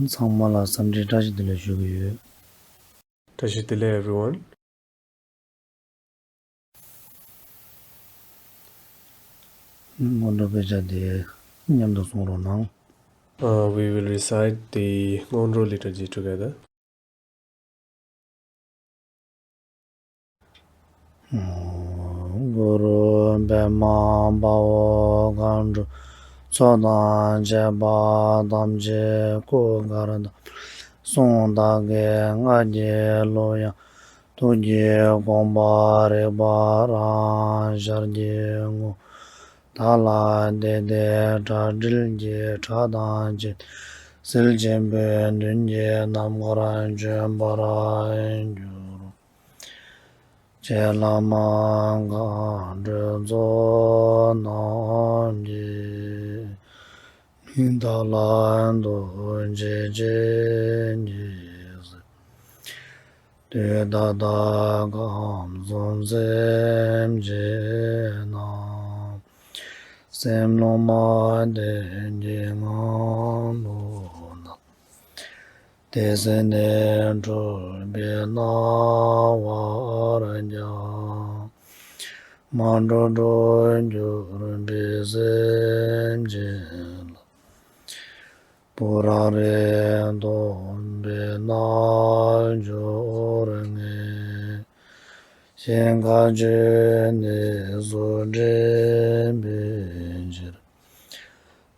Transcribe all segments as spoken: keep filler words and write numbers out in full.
ཚང་མ་ལ་འཚམས་འདྲི་བཀྲ་ཤིས་བདེ་ལེགས་ཞུ་གི་ཡོད། བཀྲ་ཤིས་བདེ་ལེགས་everyone. སྔོན་འགྲོ་དཔེ་ཆ་དེ་མཉམ་དུ་གསུང་རོགས་གནང་། Uh, we will recite the སྔོན་འགྲོ་liturgy together. གུ་རུ་པདྨ་དཔའ་བོ་མཁའ་འགྲོ་ཚོགས་དང་བཅས་པ་ཐམས་ཅད་སྐུ་གར་དང་གསུང་དག་གི་སྔགས་ཀྱི་གླུ་དབྱངས། ཐུགས་ཀྱི་དགོངས་པ་རིག་པ་རང་ཤར་གྱི་ངོ་བོ་དག་ལ་བརྟེན་ཏེ་དྲག་སྒྲིལ་གྱི་སྒྲ་དང་བཅས་ཟིལ་ཆེན་པོའི་མདུན་གྱི་ནམ་མཁར་བྱོན་པར་འགྱུར། རྗེ་བླ་མ་མཁའ་འགྲོའི་ཚོགས་རྣམས་ཀྱིས། མི་འདའ་ལ་ཐུགས་རྗེ་ཆེ་ཉེར་གསལ། དུས་ད་ལྟ་ཁམས་གསུམ་སེམས་ཅན་རྣམས། སེམས་ལུས་མ་བསྟན་གྱི་ངང་དུ་བསྣམས། དེ་སྲིད་ནས་འཁྲུལ་པའི་སྣང་བ་རྒྱ། མ་འགྲོ་འགྲོ་འགྱུར་བའི་སེམས་ཅན་ལ། བུ་རམ་རི་སྟོན་པའི་རྣལ་འབྱོར་ངས། ཞིང་ཁམས་ཆོས་གནས་སུ་འདྲེན་པའི་ཕྱིར།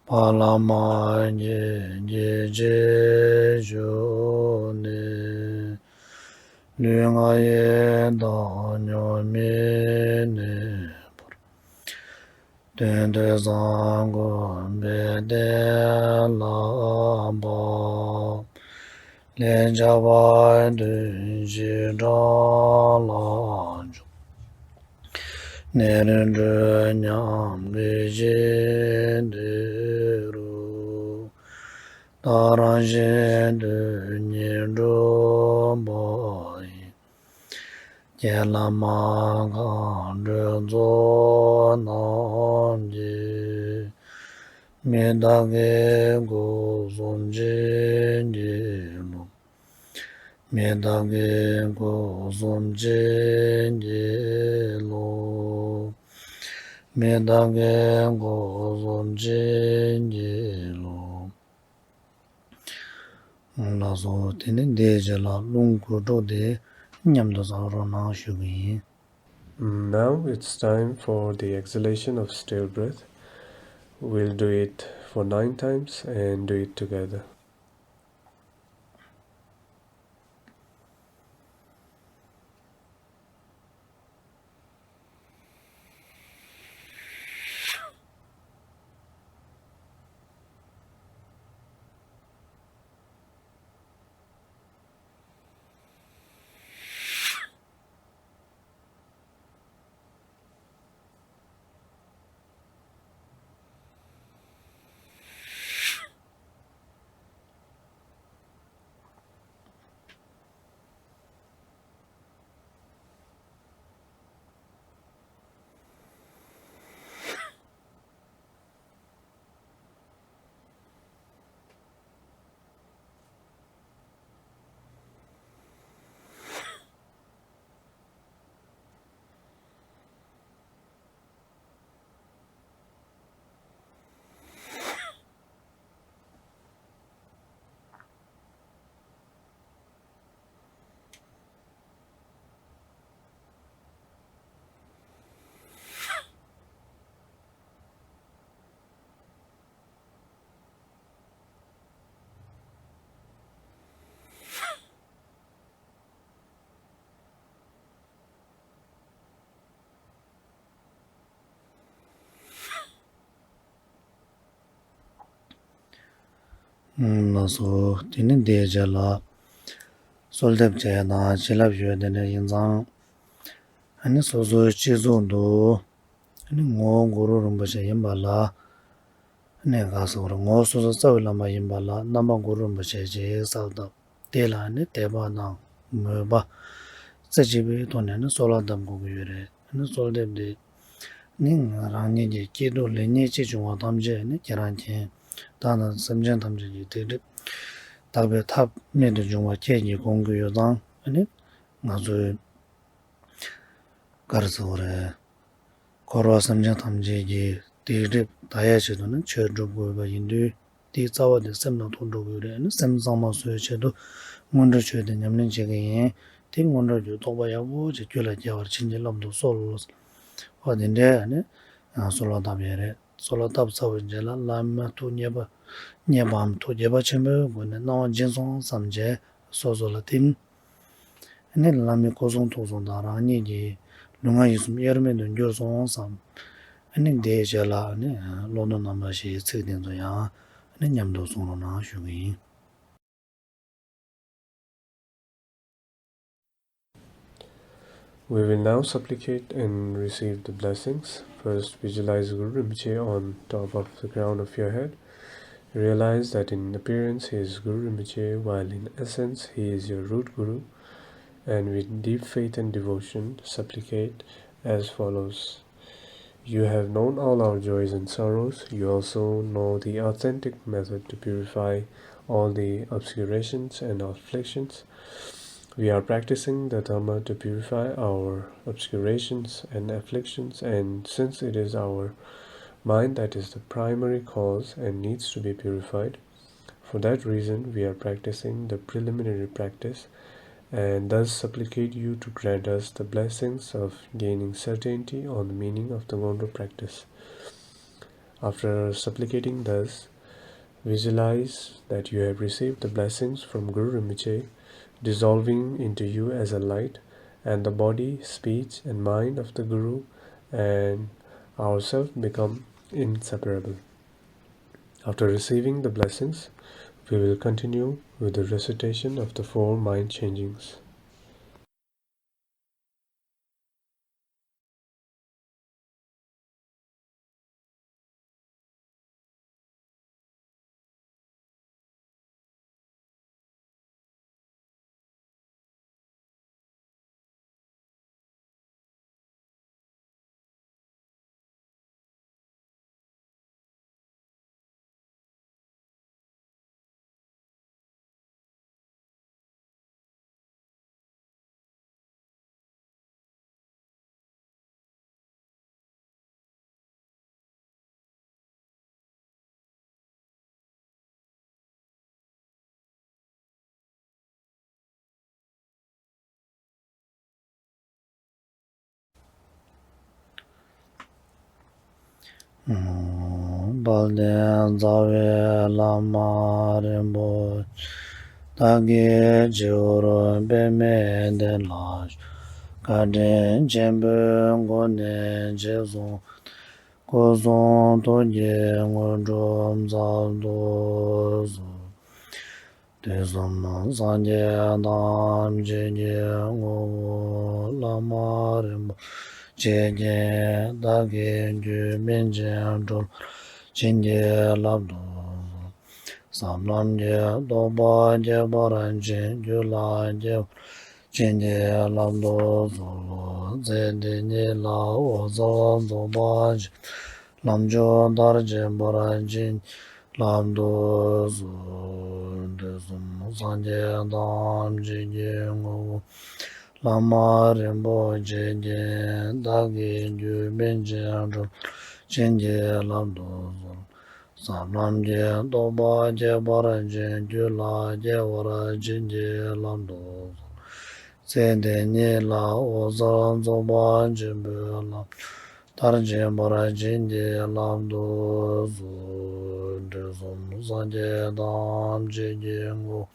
ཕ་ལ་མ་ཁྱེད་ཀྱི་རྗེས་ཞུགས་ནས། ལུས་ངག་ཡིད་དང་ཉོན་མོངས་གནས་པར། དོན་དུ་བཟང་དགོངས་པའི་གཏན་ལ་ཕབ། ལན་ཆགས་པ་དོན་བྱེད་གྲངས་ལ་འཇོག། ནད་རིགས་འཁྲུགས་ཉམས་ཀྱི་ཞིང་དེ་རུ། ད་རང་གཞན་དོན་གཉིས་འགྲུབ་པ་ཡི། རྗེ་བླ་མ་མཁའ་འགྲོའི་ཚོགས་རྣམས་ཀྱིས། མི་རྟག་གི་སྐུ་གསུམ་བྱིན་གྱིས་རློབས། མི་རྟག་གི་སྐུ་གསུམ་བྱིན་གྱིས་རློབས། མི་རྟག་གི་སྐུ་གསུམ་བྱིན་གྱིས་རློབས། ལགས་སོ། དེ་ནས་འདིའི་རྗེས་ལ་རླུང་འགུགས་གྲོགས་དེ་མཉམ་དུ་བཟང་རོགས་གནང་ཞུ་གི་ཡིན། Now it's time for the exhalation of still breath. We'll do it for nine times and do it together. ལགས་སོ། དེ་ནི་འདིའི་རྗེས་ལ་གསོལ་འདེབས་བྱས་དང་བྱིན་རླབས་ཞུ་དེ་འདྲ་ཡིན་ཙང་། ཨ་ནི་སོ་སོའི་སྤྱི་གཙུག་ཏུ། ཨ་ནི་ངོ་བོ་གུ་རུ་རིན་པོ་ཆེ་ཡིན་པ་ལ། ཨ་ནི་ག་ཟེར་བ་རེད། ངོ་བོ་སོ་སོ་རྩ་བའི་བླ་མ་ཡིན་པ་ལ་རྣམ་པ་གུ་རུ་རིན་པོ་ཆེ་ཅེས་གསལ་བཏབ། དེ་ལ་ཨ་ནི་དད་པ་དང་མོས་པ་རྩེ་གཅིག་པའི་ཐོག་ནས་ཨ་ནི་གསོལ་བ་གདབ་དགོས་ཀྱི་ཡོད་རེད། ཨ་ནི་གསོལ་འདེབས་འདི་ནི་རང་ཉིད་ཀྱི་སྐྱིད་སྡུག་ལེགས་ཉེས་ཅི་བྱུང་བ་ཐམས་ཅད་ཨ་ནི་ཁྱེད་རང་མཁྱེན། བདག་དང་སེམས་ཅན་ཐམས་ཅད་ཀྱི་སྡིག་སྒྲིབ། དག་པའི་ཐབས་རྨད་དུ་བྱུང་བ་ཁྱེད་ཀྱིས་སྒོམ་གྱི་ཡོད་ཙང་ཨ་ནི་ང་ཚོའི་ག་རེ་ཟེར་དགོས་རེད། འཁོར་བ་སེམས་ཅན་ཐམས་ཅད་ཀྱི་སྡིག་སྒྲིབ་དག་ཡ་ཆེད་དུ་ནི་ཆོས་སྒྲུབ་དགོས་པ་ཡིན་དུས། དེའི་རྩ་བ་དེ་སེམས་ནང་ཐོག་འགྲོ་དགོས་རེད། ཨ་ནི་སེམས་གཙང་མ་བཟོ་བའི་ཆེད་དུ་སྔོན་འགྲོའི་ཆོས་དེ་ཉམས་ལེན་བྱེད་ཀྱི་ཡིན། དེ་སྔོན་འགྲོ་རྒྱུ་རྟོགས་པ་ཡག་པོ་ཅིག་རྒྱུད་ལ་སྐྱེ་བར་བྱིན་གྱིས་བརླབ་ཏུ་གསོལ། འོ་དེ་འདྲའི་ཨ་ནི་གསོལ་བ་བཏབ་ཡས་རེད། གསོལ་བ་བཏབ་ཚར་བའི་རྗེས་ལ་བླ་མ་ཐུགས་མཉེས་པ་མཉེས་པའམ་ཐུགས་དགྱེས་པ་ཆེན་པོའི་སྒོ་ནས་གནང་བ་སྦྱིན་སོང་བསམ་བྱས་སོ་སོ་ལ་བསྟིམ། ཨ་ནི་བླ་མའི་སྐུ་གསུང་ཐུགས་གསུང་དང་རང་ཉིད་ཀྱི་ལུས་ངག་ཡིད་གསུམ་དབྱེར་མེད་དུ་གྱུར་སོང་བསམ། ཨ་ནི་དེའི་རྗེས་ལ་ཨ་ནི་བློ་གཏད་རྣམ་པར་ཞི་བའི་ཚིག་དེ་ཚོ་ཡང་ཨ་ནི་མཉམ་དུ་གསུང་རོགས་གནང་ཞུ་གི་ཡིན། We will now supplicate and receive the blessings. First, visualize Guru Rinpoche on top of the crown of your head. Realize that in appearance he is Guru Rinpoche, while in essence he is your root Guru. And with deep faith and devotion, supplicate as follows. You have known all our joys and sorrows. You also know the authentic method to purify all the obscurations and afflictions. We are practicing the Dhamma to purify our obscurations and afflictions, and since it is our mind that is the primary cause and needs to be purified, for that reason, we are practicing the preliminary practice and thus supplicate you to grant us the blessings of gaining certainty on the meaning of the Ngondro practice. After supplicating thus, visualize that you have received the blessings from Guru Rinpoche dissolving into you as a light, and the body, speech, and mind of the Guru and ourself become inseparable. After receiving the blessings, we will continue with the recitation of the four mind changings. དཔལ་ལྡན་རྩ་བའི་བླ་མ་རིན་པོ་ཆེ། བདག་གི་སྤྱི་བོར་པདྨའི་གདན་ལ་བཞུགས། བཀའ་དྲིན་ཆེན་པོའི་སྒོ་ནས་རྗེས་བཟུང་། སྐུ་གསུང་ཐུགས་ཀྱི་དངོས་གྲུབ་མཛད་དུ་གསོལ། དུས་གསུམ་སངས་རྒྱས་ཐམས་ཅད་ཀྱི་ངོ་བོ་བླ་མ་རིན་པོ་ཆེ་མཁྱེན། བདག་གི་རྒྱུད་སྨིན་ཅིང་གྲོལ་བར་བྱིན་གྱིས་བརླབ་ཏུ་གསོལ། ཟབ་ལམ་གྱི་རྟོགས་པ་ཁྱད་པར་ཅན་རྒྱུད་ལ་སྐྱེ་བར་བྱིན་གྱིས་བརླབ་ཏུ་གསོལ། ཚེ་འདི་ཉིད་ལ་འོད་གསལ་རྫོགས་པ་ཆེན་པོའི་ལམ་མཆོག་མཐར་ཕྱིན་པར་བྱིན་གྱིས་བརླབ་ཏུ་གསོལ། དུས་གསུམ་སངས་རྒྱས་ཐམས་ཅད་ཀྱི་ངོ་བོ་བླ་མ་རིན་པོ་ཆེ་མཁྱེན། བདག་གི་རྒྱུད་སྨིན་ཅིང་གྲོལ་བར་བྱིན་གྱིས་བརླབ་ཏུ་གསོལ། ཟབ་ལམ་གྱི་རྟོགས་པ་ཁྱད་པར་ཅན་རྒྱུད་ལ་སྐྱེ་བར་བྱིན་གྱིས་བརླབ་ཏུ་གསོལ། ཚེ་འདི་ཉིད་ལ་འོད་གསལ་རྫོགས་པ་ཆེན་པོའི་ལམ་མཐར་ཕྱིན་པར་བྱིན་གྱིས་བརླབ་ཏུ་གསོལ། དུས་གསུམ་སངས་རྒྱས་ཐམས་ཅད་ཀྱི་ངོ་བོ་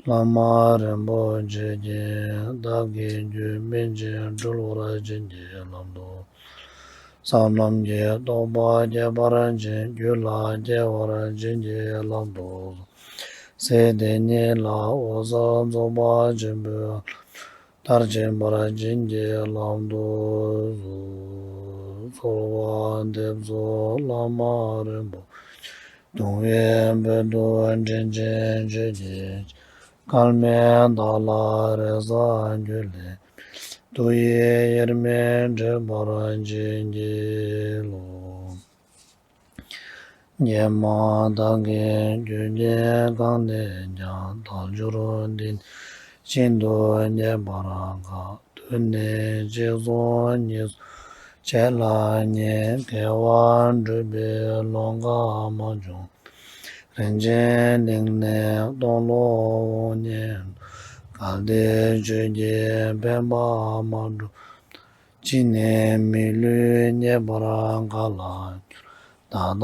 བླ་མ་རིན་པོ་ཆེ་མཁྱེན། བདག་གི་རྒྱུད་སྨིན་ཅིང་གྲོལ་བར་བྱིན་གྱིས་བརླབ་ཏུ། ཟབ་ལམ་གྱི་རྟོགས་པ་ཁྱད་པར་ཅན་རྒྱུད་ལ་སྐྱེ་བར་བྱིན་གྱིས་བརླབ་ཏུ་གསོལ། ཚེ་འདི་ཉིད་ལ་འོད་གསལ་རྫོགས་པ་ཆེན་པོའི་ལམ་མཐར་ཕྱིན་པར་བྱིན་གྱིས་བརླབ་ཏུ་གསོལ། གསོལ་བ་འདེབས་སོ། བླ་མ་རིན་པོ་ཆེ། གདུང་བའི་དཔལ་དུ་དྲན་ཅིང་མཆོད་ཀྱི་ཕྱིར། སྐལ་མེད་བདག་ལ་རེ་ས་འགྱུར་ལས་མེད། ཐུགས་ཡིད་དབྱེར་མེད་འདྲེས་པར་བྱིན་གྱིས་རློབས། ཀྱེ་མ་བདག་གིས་རྒྱུད་ཀྱི་གང་ནས་ཀྱང་དལ་འབྱོར་འདི་ནི་ཤིན་ཏུ་རྙེད་པར་དཀའ། དུས་ནི་གཅིག་སོང་གཉིས་སོང་བྱེད་ལ་ཉེ། དགེ་བ་སྒྲུབ་པའི་བློ་ཁ་མ་བྱུང་། རིན་ཆེན་གླིང་ནས་སྟོང་ལོག་འོང་ཉེན་འདུག། གལ་ཏེ་ཆོས་ཀྱི་ཕན་པ་མ་བསྒྲུབས། ཅི་ནས་མི་ལུས་རྙེད་པར་ག་ལ་འགྱུར། ད་ལྟ་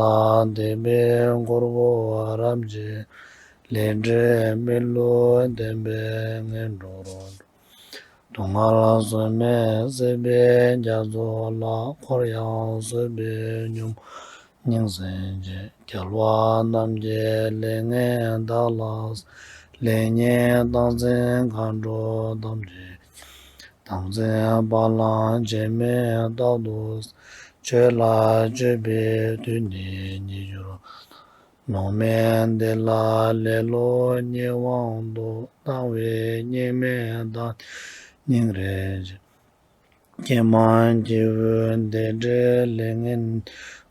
དད་པས་མགོ་བོ་རབ་བྱས། ལས་འབྲས་མི་བསླུ་བདེན་པས་ངན་འགྲོར་འགྲོ། སྡུག་བསྔལ་བཟོད་མེད་སྲིད་པའི་རྒྱ་མཚོ་ལ། འཁོར་ཡང་བཟོད་པའི་ཉོན་མོངས་སྙིང་ཟད་བྱེད། རྒྱལ་བ་རྣམས་ཀྱི་ལས་ངན་བདག་ལ་གསོལ། ལེགས་ཉེས་རྟག་འཛིན་མཁའ་འགྲོ་ཐམས་ཅད། དམ་ཚིག་བ་ལང་བྱེད་མེད་རྟག་ཏུ་གསོལ། ཆོས་ལ་སྤྱོད་པའི་དུས་ནི་ཉིད་གྱུར། ལོང་མེད་འདི་ལ་ལེ་ལོ་ཉེ་བའང་སྟོབས། སྣང་བས་རྙེད་མེད་བདག་སྙིང་རེ་རྗེ། ཀྱེ་མ་སྐྱེས་བུ་འདི་འདྲའི་ལས་ངན།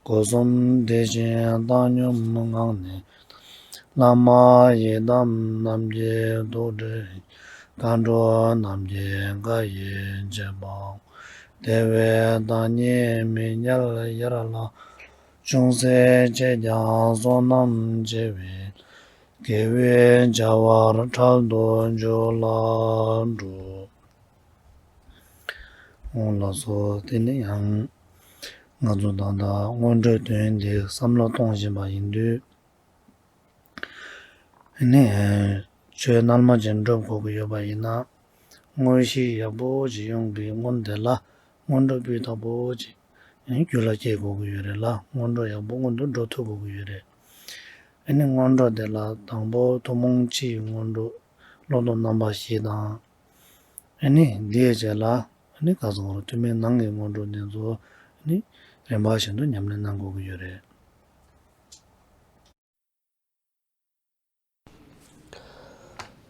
སྒོ་གསུམ་དེ་བཞིན་བཏང་སྙོམས་ངང་ནས། བླ་མ་ཡི་དམ་རྣམས་ཀྱི་ཐུགས་ཁྲོས། མཁའ་འགྲོ་རྣམས་ཀྱི་བཀའ་ཡིས་བརྗེད་པའོ། དེ་བས་བདག་ཉིད་མི་དམྱལ་ཡར་ལ། ཅུང་ཟད་སྤྱད་ཀྱང་བསོད་ནམས་ཆེ་བས། དགེ་བའི་བྱ་བར་འཕྲལ་དུ་འཇུག་ལ་འགྲོ། འོང་ལགས་སོ། དེ་ནི་ཡང་ང་ཚོ་ད་ལྟ་སྔོན་འགྲོའི་དོན་འདི་བསམ་བློ་གཏོང་བཞིན་པ་ཡིན་དུས། ཨ་ནི་ཆོས་རྣལ་མ་ཅིག་འགྲུབ་དགོས་ཀྱི་ཡོད་པ་ཡིན་ན། དངོས་གཞི་ཡག་པོ་ཅིག་ཡོང་གི་སྔོན་དེ་ལ་སྔོན་འགྲོ་སྤུས་དག་པོ་ཅིག་རྒྱུད་ལ་སྐྱེ་དགོས་ཀྱི་ཡོད་རེད་ལ། སྔོན་འགྲོ་ཡག་པོ་སྔོན་དུ་འགྲོ་ཐུབ་དགོས་ཀྱི་ཡོད་རེད། ཨ་ནི་སྔོན་འགྲོ་དེ་ལ་དང་པོ་ཐུན་མོང་སྤྱིའི་སྔོན་འགྲོ། བློ་ལྡོག་རྣམ་པ་བཞི་དང་། ཨ་ནི་དེའི་རྗེས་ལ་ཨ་ནི་ག་ཚོད་རུང་ཐུན་མིན་ནང་གི་སྔོན་འགྲོ་དེ་ཚོ་ཨ་ནི་རིམ་པ་བཞིན་དུ་ཉམས་ལེན་གནང་དགོས་ཀྱི་ཡོད་རེད།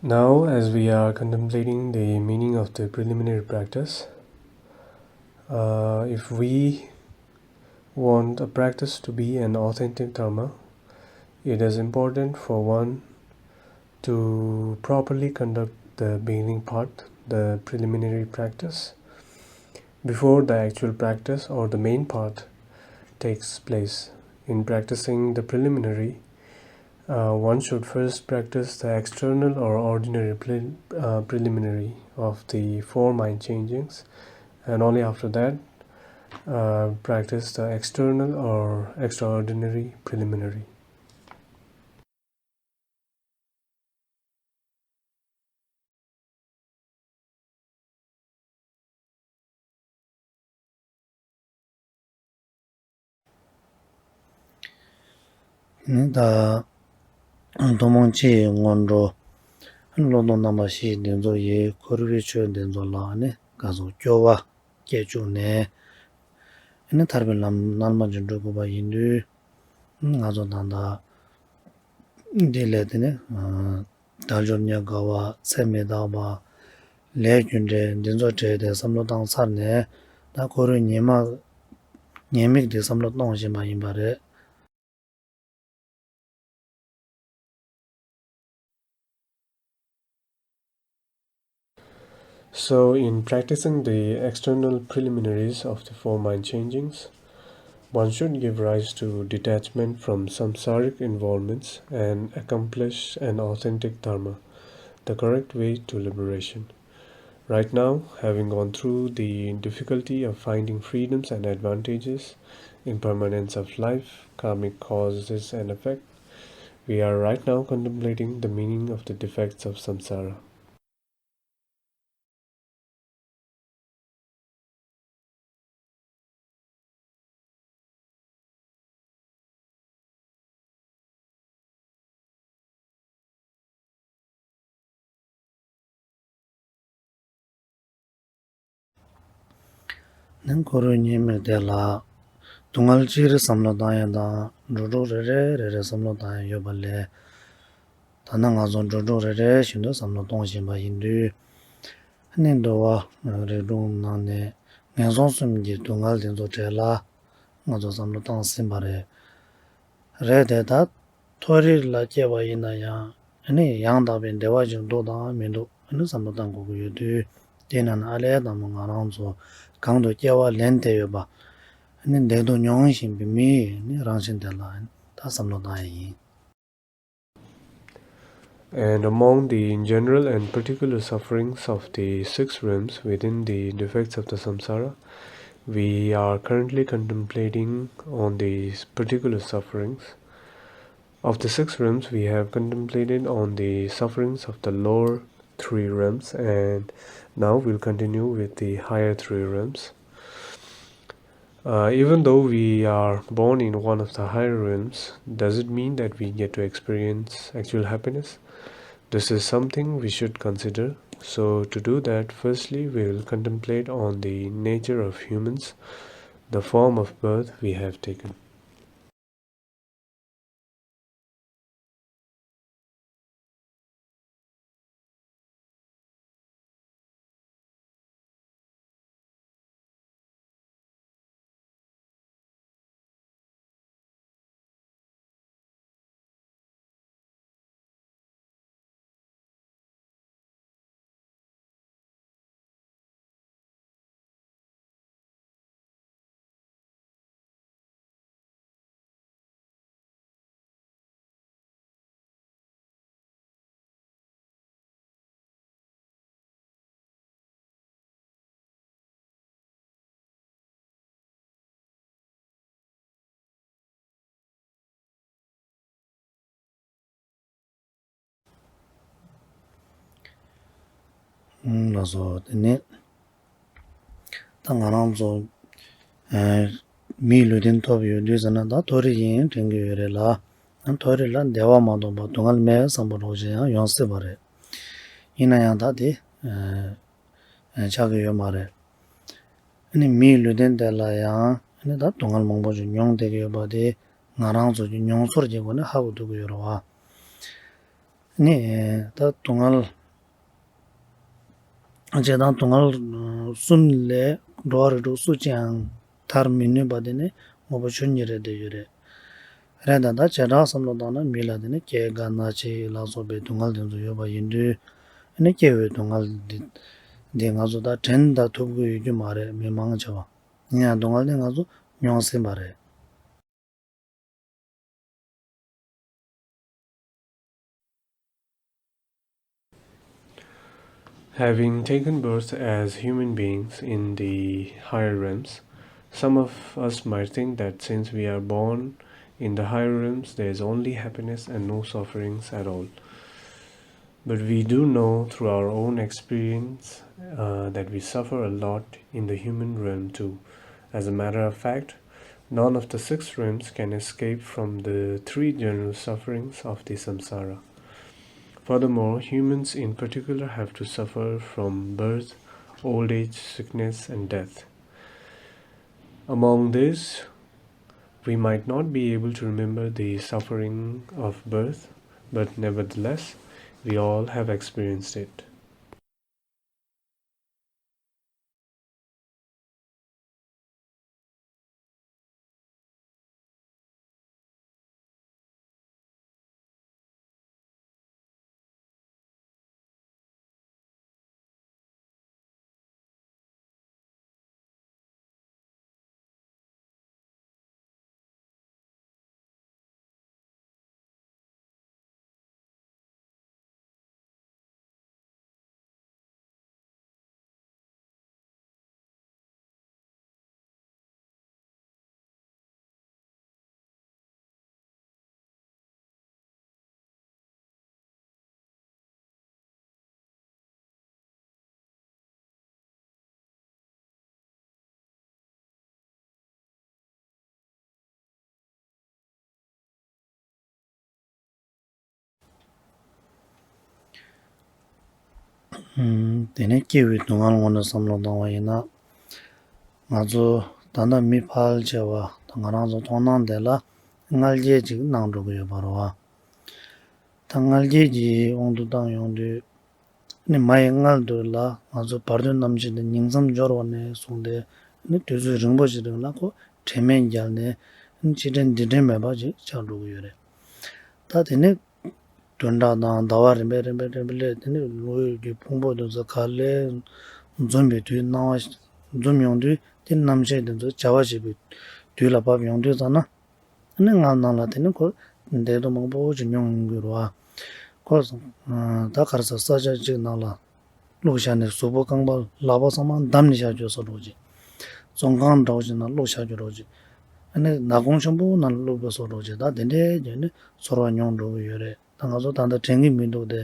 Now, as we are contemplating the meaning of the preliminary practice, uh, if we want a practice to be an authentic dharma, it is important for one to properly conduct the beginning part, the preliminary practice, before the actual practice or the main part takes place. In practicing the preliminary, uh, one should first practice the external or ordinary pre- uh, preliminary of the four mind changings, and only after that, uh, practice the external or extraordinary preliminary. ནི་ད་ཐུན་མོང་སྤྱིའི་སྔོན་འགྲོ། བློ་ལྡོག་རྣམ་པ་བཞི་འདི་ཚོ་ཡིས་འཁོར་བའི་ཆོས་འདི་ཚོ་ལ་ནི་ག་ཚོད་སྐྱོ་བ་སྐྱེ་བཅུག་ནས། ཨ་ནི་ཐར་པའི་ལམ་རྣལ་མ་ཅིག་འགྲོ་དགོས་པ་ཡིན་དུས། ང་ཚོ་ད་ལྟ་འདི་ལས་དེ་ནི་དལ་འབྱོར་རྙེད་དཀའ་བ། ཚེ་མི་རྟག་པ། ལས་རྒྱུ་འབྲས་འདི་ཚོ་བྲལ་ཏེ་བསམ་བློ་བཏང་ཚར་ནས། ད་ཁོ་རང་ཉེས་དམིགས་ཉེས་དམིགས་འདི་བསམ་བློ་གཏོང་བཞིན་པ་ཡིན་པ་རེད། So, in practicing the external preliminaries of the four mind changings, one should give rise to detachment from samsaric involvements and accomplish an authentic dharma, the correct way to liberation. Right now, having gone through the difficulty of finding freedoms and advantages, impermanence of life, karmic causes and effect, we are right now contemplating the meaning of the defects of samsara. ནི་འཁོར་བའི་ཉེས་དམིགས་དེ་ལ་སྡུག་བསྔལ་སྤྱིར་བསམ་བློ་བཏང་ཡ་དང་། འགྲོ་དྲུག་རེ་རེ་རེ་རེ་བསམ་བློ་བཏང་ཡ་ཡོད་པ་ལས། ད་ནི་ང་ཚོ་འགྲོ་དྲུག་རེ་རེ་བཞིན་དུ་བསམ་བློ་གཏོང་བཞིན་པ་ཡིན་དུས། ནི་འདུལ་བ་རིགས་དྲུག་ནང་ནས་ངན་སོང་གསུམ་གྱི་སྡུག་བསྔལ་དེ་ཚོ་བྲལ་ལ་ང་ཚོ་བསམ་བློ་བཏང་ཟིན་པ་རེད། རེད་དེ། ད་མཐོ་རིས་ལ་སྐྱེས་པ་ཡིན་ན་ཡང་ཨ་ནི་ཡང་དག་པའི་བདེ་བ་ཅིག་འདུག་དང་མི་འདུག་ཨ་ནི་བསམ་བློ་བཏང་དགོས་ཀྱི་ཡོད་དུས། དེ་ན་ན་ཨ་ལས་དང་མོ་ང་རང་ཚོ་གང་དུ་སྐྱེ་བ་ལེན་ཏེ་ཡོད་པ། ཨ་ནི་བདེ་སྡུག་མྱོང་བཞིན་པའི་མིའི་ནི་རང་བཞིན་དེ་ལ་ད་བསམ་བློ་བཏང་ཡ་ཡིན། And among the general and particular sufferings of the six realms within the defects of the samsara, we are currently contemplating on these particular sufferings. Of the six realms, we have contemplated on the sufferings of the lower three realms, and now we'll continue with the higher three realms. Uh, even though we are born in one of the higher realms, does it mean that we get to experience actual happiness? This is something we should consider. So, to do that, firstly, we will contemplate on the nature of humans, the form of birth we have taken. ལགས་སོ། དེ་ནས་ད་ང་རང་ཚོ་ཨ་མིའི་ལུས་རྟེན་ཐོབ་ཡོད་དུས་ཙམ་ན་ད་མཐོ་རིས་ཡིན་དྲན་གྱི་ཡོད་རེད་ལ། མཐོ་རིས་ལ་བདེ་བ་མ་གཏོགས་པ་སྡུག་བསྔལ་མེད་བསམ་པ་འདྲ་ཅིག་ཡང་ཡོང་སྲིད་པ་རེད། ཡིན་ན་ཡང་ད་དེ་ཨ་ཆགས་ཀྱི་ཡོད་མ་རེད། ཨ་ནི་མིའི་ལུས་རྟེན་དེ་ལ་ཡང་ཨ་ནི་ད་སྡུག་བསྔལ་མང་པོ་ཞིག་མྱོང་བསྡད་ཀྱི་ཡོད་པ་དེ་ང་རང་ཚོ་གི་མྱོང་ཚོར་གྱི་སྒོ་ནས་ཧ་གོ་ཐུབ་ཀྱི་ཡོད་རེད་བ། ཨ་ནི་ད་སྡུག་བསྔལ་བྱེད་སྟངས་སྡུག་བསྔལ་གསུམ་ལས་འགྲོ་བ་རིགས་དྲུག་སུ་ཅིའང་ཐར་མི་ནུས་པ་དེ་ནི་དངོས་པོ་ཆོས་ཉིད་རེད་བསྡད་ཡོད་རེད། རེད་ད། ད་བྱེ་བྲག་བསམ་བློ་བཏང་ན་མི་ལ་དེ་ནི་སྐྱེ་རྒ་ན་འཆི་ལ་སོགས་པའི་སྡུག་བསྔལ་དེ་ཚོ་ཡོད་པ་ཡིན་དུས། ཨ་ནི་སྐྱེ་བའི་སྡུག་བསྔལ་འདི་འདི་ང་ཚོ་ད་དྲན་ད་ཐུབ་ཀྱི་ཡོད་རྒྱུ་མ་རེད། མི་མང་ཆེ་བ་ཡིན་ཡང་སྡུག་བསྔལ་དེ་ང་ཚོ་མྱོང་ཟིན་པ་རེད། Having taken birth as human beings in the higher realms, some of us might think that since we are born in the higher realms, there is only happiness and no sufferings at all. But we do know through our own experience uh, that we suffer a lot in the human realm too. As a matter of fact, none of the six realms can escape from the three general sufferings of the samsara. Furthermore, humans in particular have to suffer from birth, old age, sickness, and death. Among these, we might not be able to remember the suffering of birth, but nevertheless, we all have experienced it. དེ་ནས་སྐྱེ་བའི་སྡུག་བསྔལ་ངོས་ནས་བསམ་བློ་བཏང་བ་ཡིན་ན། ང་ཚོ་ད་ལྟ་མི་ཕལ་ཆེ་བ་ད་ང་རང་ཚོ་མཐོང་སྣང་དེ་ལ་མངལ་སྐྱེས་ཅིག་གནང་འགྲོ་གི་ཡོད་པ་རེད་བ། ད་མངལ་སྐྱེས་ཀྱི་དབང་དུ་བཏང་ཡོང་དུས། ནི་མ་ཡི་མངལ་དུ་ལ་ང་ཚོ་བར་དོའི་རྣམ་ཤེས་དེ་ཉིང་མཚམས་སྦྱོར་བ་ནས་བཟུང་སྟེ་ནི་དུས་ཚོད་རིང་པོ་ཞིག་རིང་ལ་ཁོ་དྲན་མེད་བརྒྱལ་ནས་ ཕྱིར་དྲན་འདི་དྲན་མེད་པ་ཅིག་ཆགས་འགྲོ་གི་ཡོད་རེད། ད་དེ་ནས་བདུན་ཕྲག་དང་ཟླ་བ་རིམ་པས་རིམ་པས་རིམ་པས་སླེབས། དེ་ནས་ལོ་ཡི་གི་ཕུང་པོ་དེ་ཚོ་ག་ལེར་འཛོམས་པའི་དུས། སྣང་བ་འཛོམས་ཡོང་དུས་དེ་རྣམ་ཤེས་དེ་ཚོ་བྱ་བ་བྱེད་པའི་དུས་ལ་བབས་ཡོང་དུས་ཙམ་ན། ཨ་ནི་ང་ནང་ལ་དེ་ནི་ཁོ་འདས་དོན་མང་པོ་ཅིག་མྱོང་ཡོང་གི་རེད་བ། ཁོ་ད་ག་རེ་ཟེར། ས་ཆ་གཅིག་ནང་ལ་བླུགས་བཞག་ནས་གཟུགས་པོ་རྐང་པ་ལག་པ་ཚང་མ་བསྡམས་ནས་བཞག་རྒྱུ་བཟོ་འདྲ་ཅིག་བཙོན་ཁང་འདྲ་བོ་ཅིག་ནང་བླུགས་བཞག་རྒྱུ་འདྲ་ཅིག་ཨ་ནི་ནག་ཁུང་ཆེན་པོ་ནང་ལ་བླུགས་པ་བཟོ་འདྲ་ཅིག་ད་དེ་འདྲའི་ཀྱི་ནི་ཚོར་བ་མྱོང་འགྲོ་གི་ཡོད་རེད། ད་ང་ཚོ་ད་ལྟ་དྲན་གྱི་མི་འདུག་སྟེ།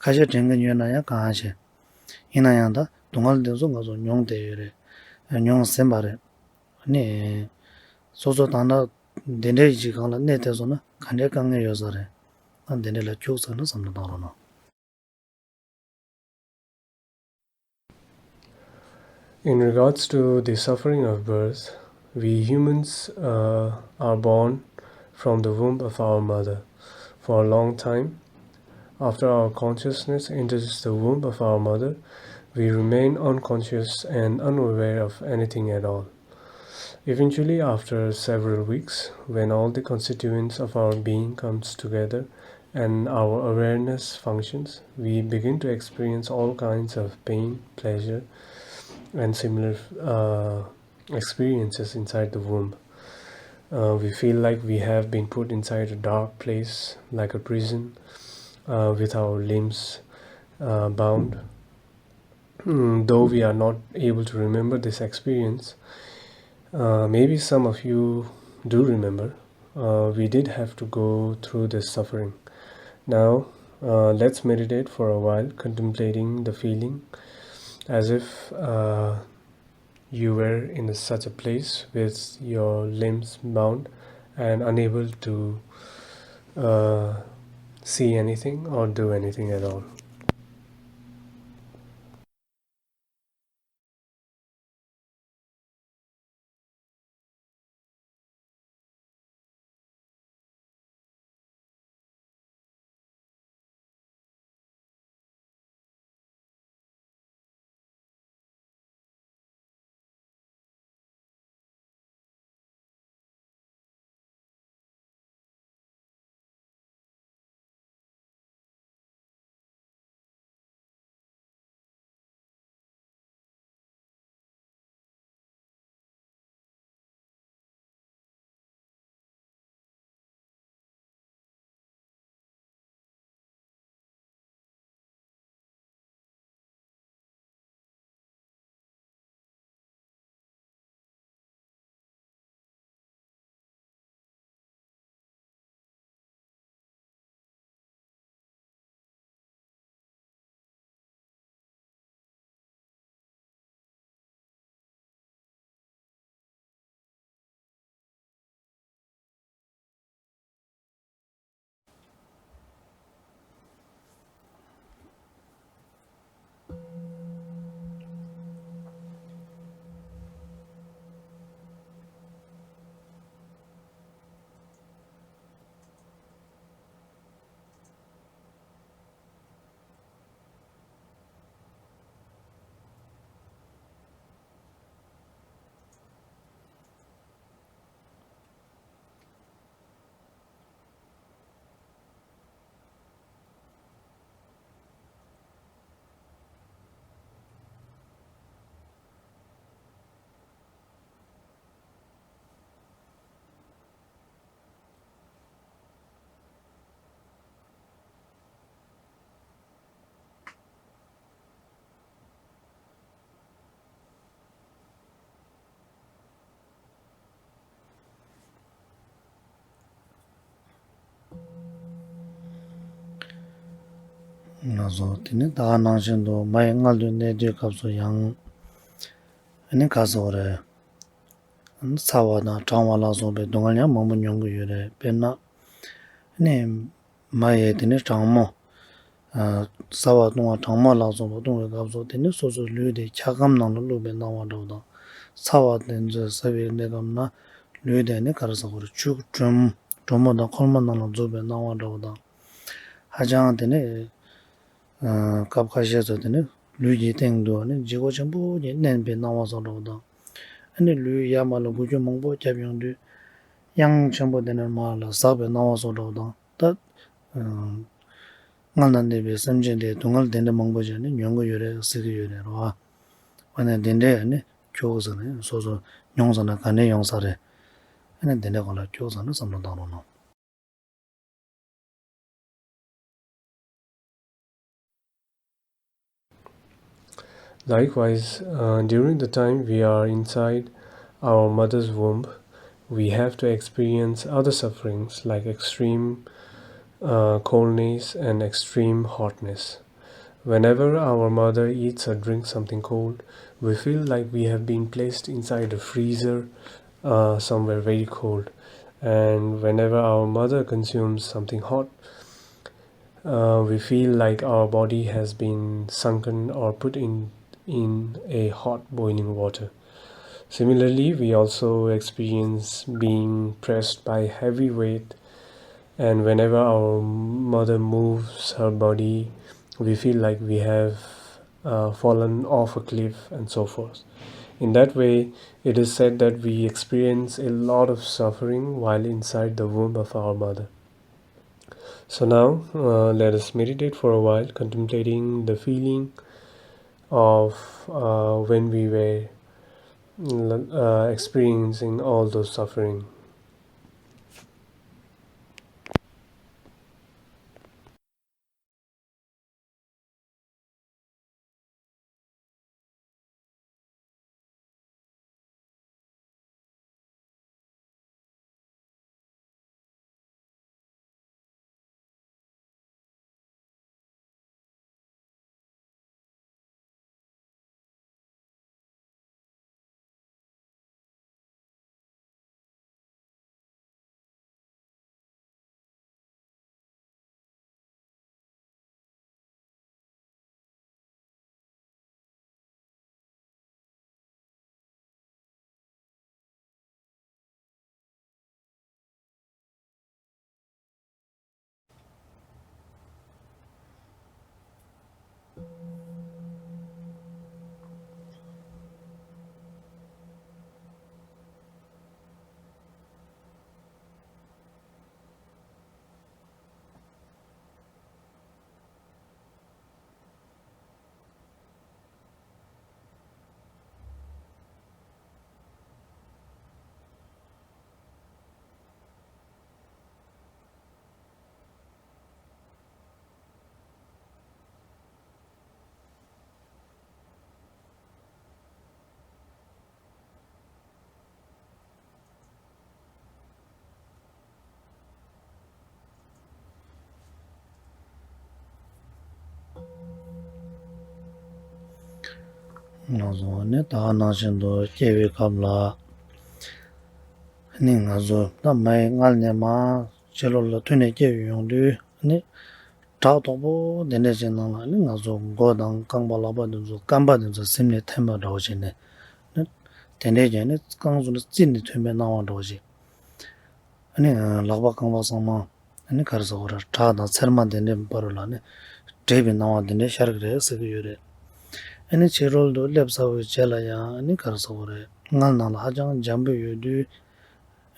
ཁ་ཤས་དྲན་གྱི་ཡོད་ན་ཡང་གང་ཤེས། ཡིན་ན་ཡང་ད་སྡུག་བསྔལ་འདི་ཚོ་ང་ཚོ་མྱོང་བསྡད་ཡོད་རེད། མྱོང་ཟིན་པ་རེད། ནི། སོ་སོ་ད་ལྟ་འདི་འདྲའི་ཞིག་སྒང་ལ་གནས་བསྡད་སོང་ན་ག་འདྲའི་དཀའ་ངལ་ཡོད་ས་རེད། ཨ་འདི་འདྲ་ལ་ཁྱུག་ཙམ་ན་བསམ་བློ་བཏང་རོགས་གནང་། In regards to the suffering of birth, we humans uh, are born from the womb of our mother. For a long time, after our consciousness enters the womb of our mother, we remain unconscious and unaware of anything at all. Eventually, after several weeks, when all the constituents of our being comes together and our awareness functions, we begin to experience all kinds of pain, pleasure, and similar uh, experiences inside the womb. Uh, we feel like we have been put inside a dark place, like a prison, uh, with our limbs uh, bound. Mm, though we are not able to remember this experience, uh, maybe some of you do remember. Uh, we did have to go through this suffering. Now, uh, let's meditate for a while, contemplating the feeling as if uh, you were in such a place with your limbs bound and unable to uh, see anything or do anything at all. ང་ཚོ་དེ་ནི་ད་ག་ནང་བཞིན་དུ་མ་ཡི་མངལ་དུ་གནས་དུས་སྐབས་སུ་ཡང་ཨ་ནི་ག་ཟེར་དགོས་རེད། ཚ་བ་དང་གྲང་བ་ལ་སོགས་པའི་སྡུག་བསྔལ་ཡང་མང་པོ་མྱོང་གི་ཡོད་རེད། དཔེར་ན་ཨ་ནི་མ་ཡི་དེ་ནི་གྲང་མོ། ཨ་ཚ་བ་བཏུང་བ་གྲང་མོ་ལ་སོགས་པ་བཏུང་བའི་སྐབས་སུ་དེ་ནི་སོ་སོའི་ལུས་དེ་འཁྱག་སྒམ་ནང་ལ་བླུགས་པའི་སྣང་བ་འདྲ་བོ་དང་། ཚ་བ་དེ་ཚོས་ཟ་བའི་གནས་སྐབས་ན་ལུས་དེ་ནི་ག་རེ་ཟེར་དགོས་རེད། ཆུ་དྲོན་དྲོན་མོ་དང་ཁོལ་མ་ནང་ལ་འཛུལ་བའི་སྣང་བ་འདྲ་བོ་དང་། ཧ་ཅང་དེ་ནི་ཨ་སྐབས་ཁ་ཤས་སུ་དེ་ནི་ལུས་ཀྱི་སྟེང་དུ་ནི་ལྗིད་ཁོག་ཆེན་པོ་ཅིག་མནན་པའི་སྣང་བ་སོགས་འདྲ་བོ་དང་། ཨ་ནི་ལུས་ཡར་མར་ལ་འགུལ་སྐྱོད་མང་པོ་བརྒྱབ་ཡོང་དུས། གཡང་ཆེན་པོ་དེ་ནས་མར་ལ་ཟགས་པའི་སྣང་བ་སོགས་འདྲ་བོ་དང་། ད་ཨ་སྔར་ན་གནས་པའི་སེམས་ཅན་དེ་སྡུག་བསྔལ་དེ་འདྲ་མང་པོ་ཅིག་ནི་མྱོང་གི་ཡོད་རེད་ཟེར་གི་ཡོད་རེད་རོ། ཨ་ནི་དེ་འདྲས་ནི་ཁྱོད་ཟེར་ནས་སོ་སོ་མྱོང་ཟེར་ན་ག་ནས་ཡོང་ས་རེད། ཨ་ནི་དེ་འདྲས་གོ་ལ་ཁྱོད་ཟེར་ནས་བསམ་བློ་བཏང་རོགས་གནང་། Likewise, uh, during the time we are inside our mother's womb, we have to experience other sufferings like extreme uh, coldness and extreme hotness. Whenever our mother eats or drinks something cold, we feel like we have been placed inside a freezer uh, somewhere very cold. And whenever our mother consumes something hot, uh, we feel like our body has been sunken or put in, in a hot boiling water. Similarly, we also experience being pressed by heavy weight, and whenever our mother moves her body, we feel like we have uh, fallen off a cliff, and so forth. In that way, it is said that we experience a lot of suffering while inside the womb of our mother. So now, uh, let us meditate for a while, contemplating the feeling of uh, when we were uh, experiencing all those suffering. ང་ཚོ་ནི་ད་ག་ནང་བཞིན་དུ་སྐྱེ་བའི་སྐབས་ལ་ནི་ང་ཚོ་ད་མའི་མངལ་ནས་མར་ཕྱི་ལོགས་ལ་ཐོན་ནས་སྐྱེ་བའི་ཡོང་དུས་ནི། བྲག་དོག་པོ་དེ་འདྲ་ཅིག་ནང་ལ་ནི་ང་ཚོ་མགོ་དང་རྐང་པ་ལག་པ་དེ་ཚོ་རྐང་པ་དེ་ཚོ་ཟིན་ནས་འཐེན་པ་འདྲ་བོ་ཅིག་ནི། ནི་དེ་འདྲའི་ཀྱང་ནི་རྐང་ཚོ་ནི་བཙིར་ནས་ཐོན་པའི་སྣང་བ་འདྲ་བོ་ཅིག་ཨ་ནི་ལག་པ་རྐང་པ་ཚང་མ་ཨ་ནི་ག་རེ་ཟེར་དགོས་རེད། བྲག་དང་ཚེར་མ་དེ་འདྲའི་བར་ལ་ནི་འདྲེས་པའི་སྣང་བ་དེ་འདྲའི་ཤར་གི་རེད་ཟེར་གི་ཡོད་རེད། ཨ་ནི་ཕྱི་རོལ་དུ་སླེབས་ཚར་བའི་རྗེས་ལ་ཡང་ཨ་ནི་ག་རེ་ཟེར་དགོས་རེད། མངལ་ནང་ལ་ཧ་ཅང་འཇམ་པོ་ཡོད་དུས།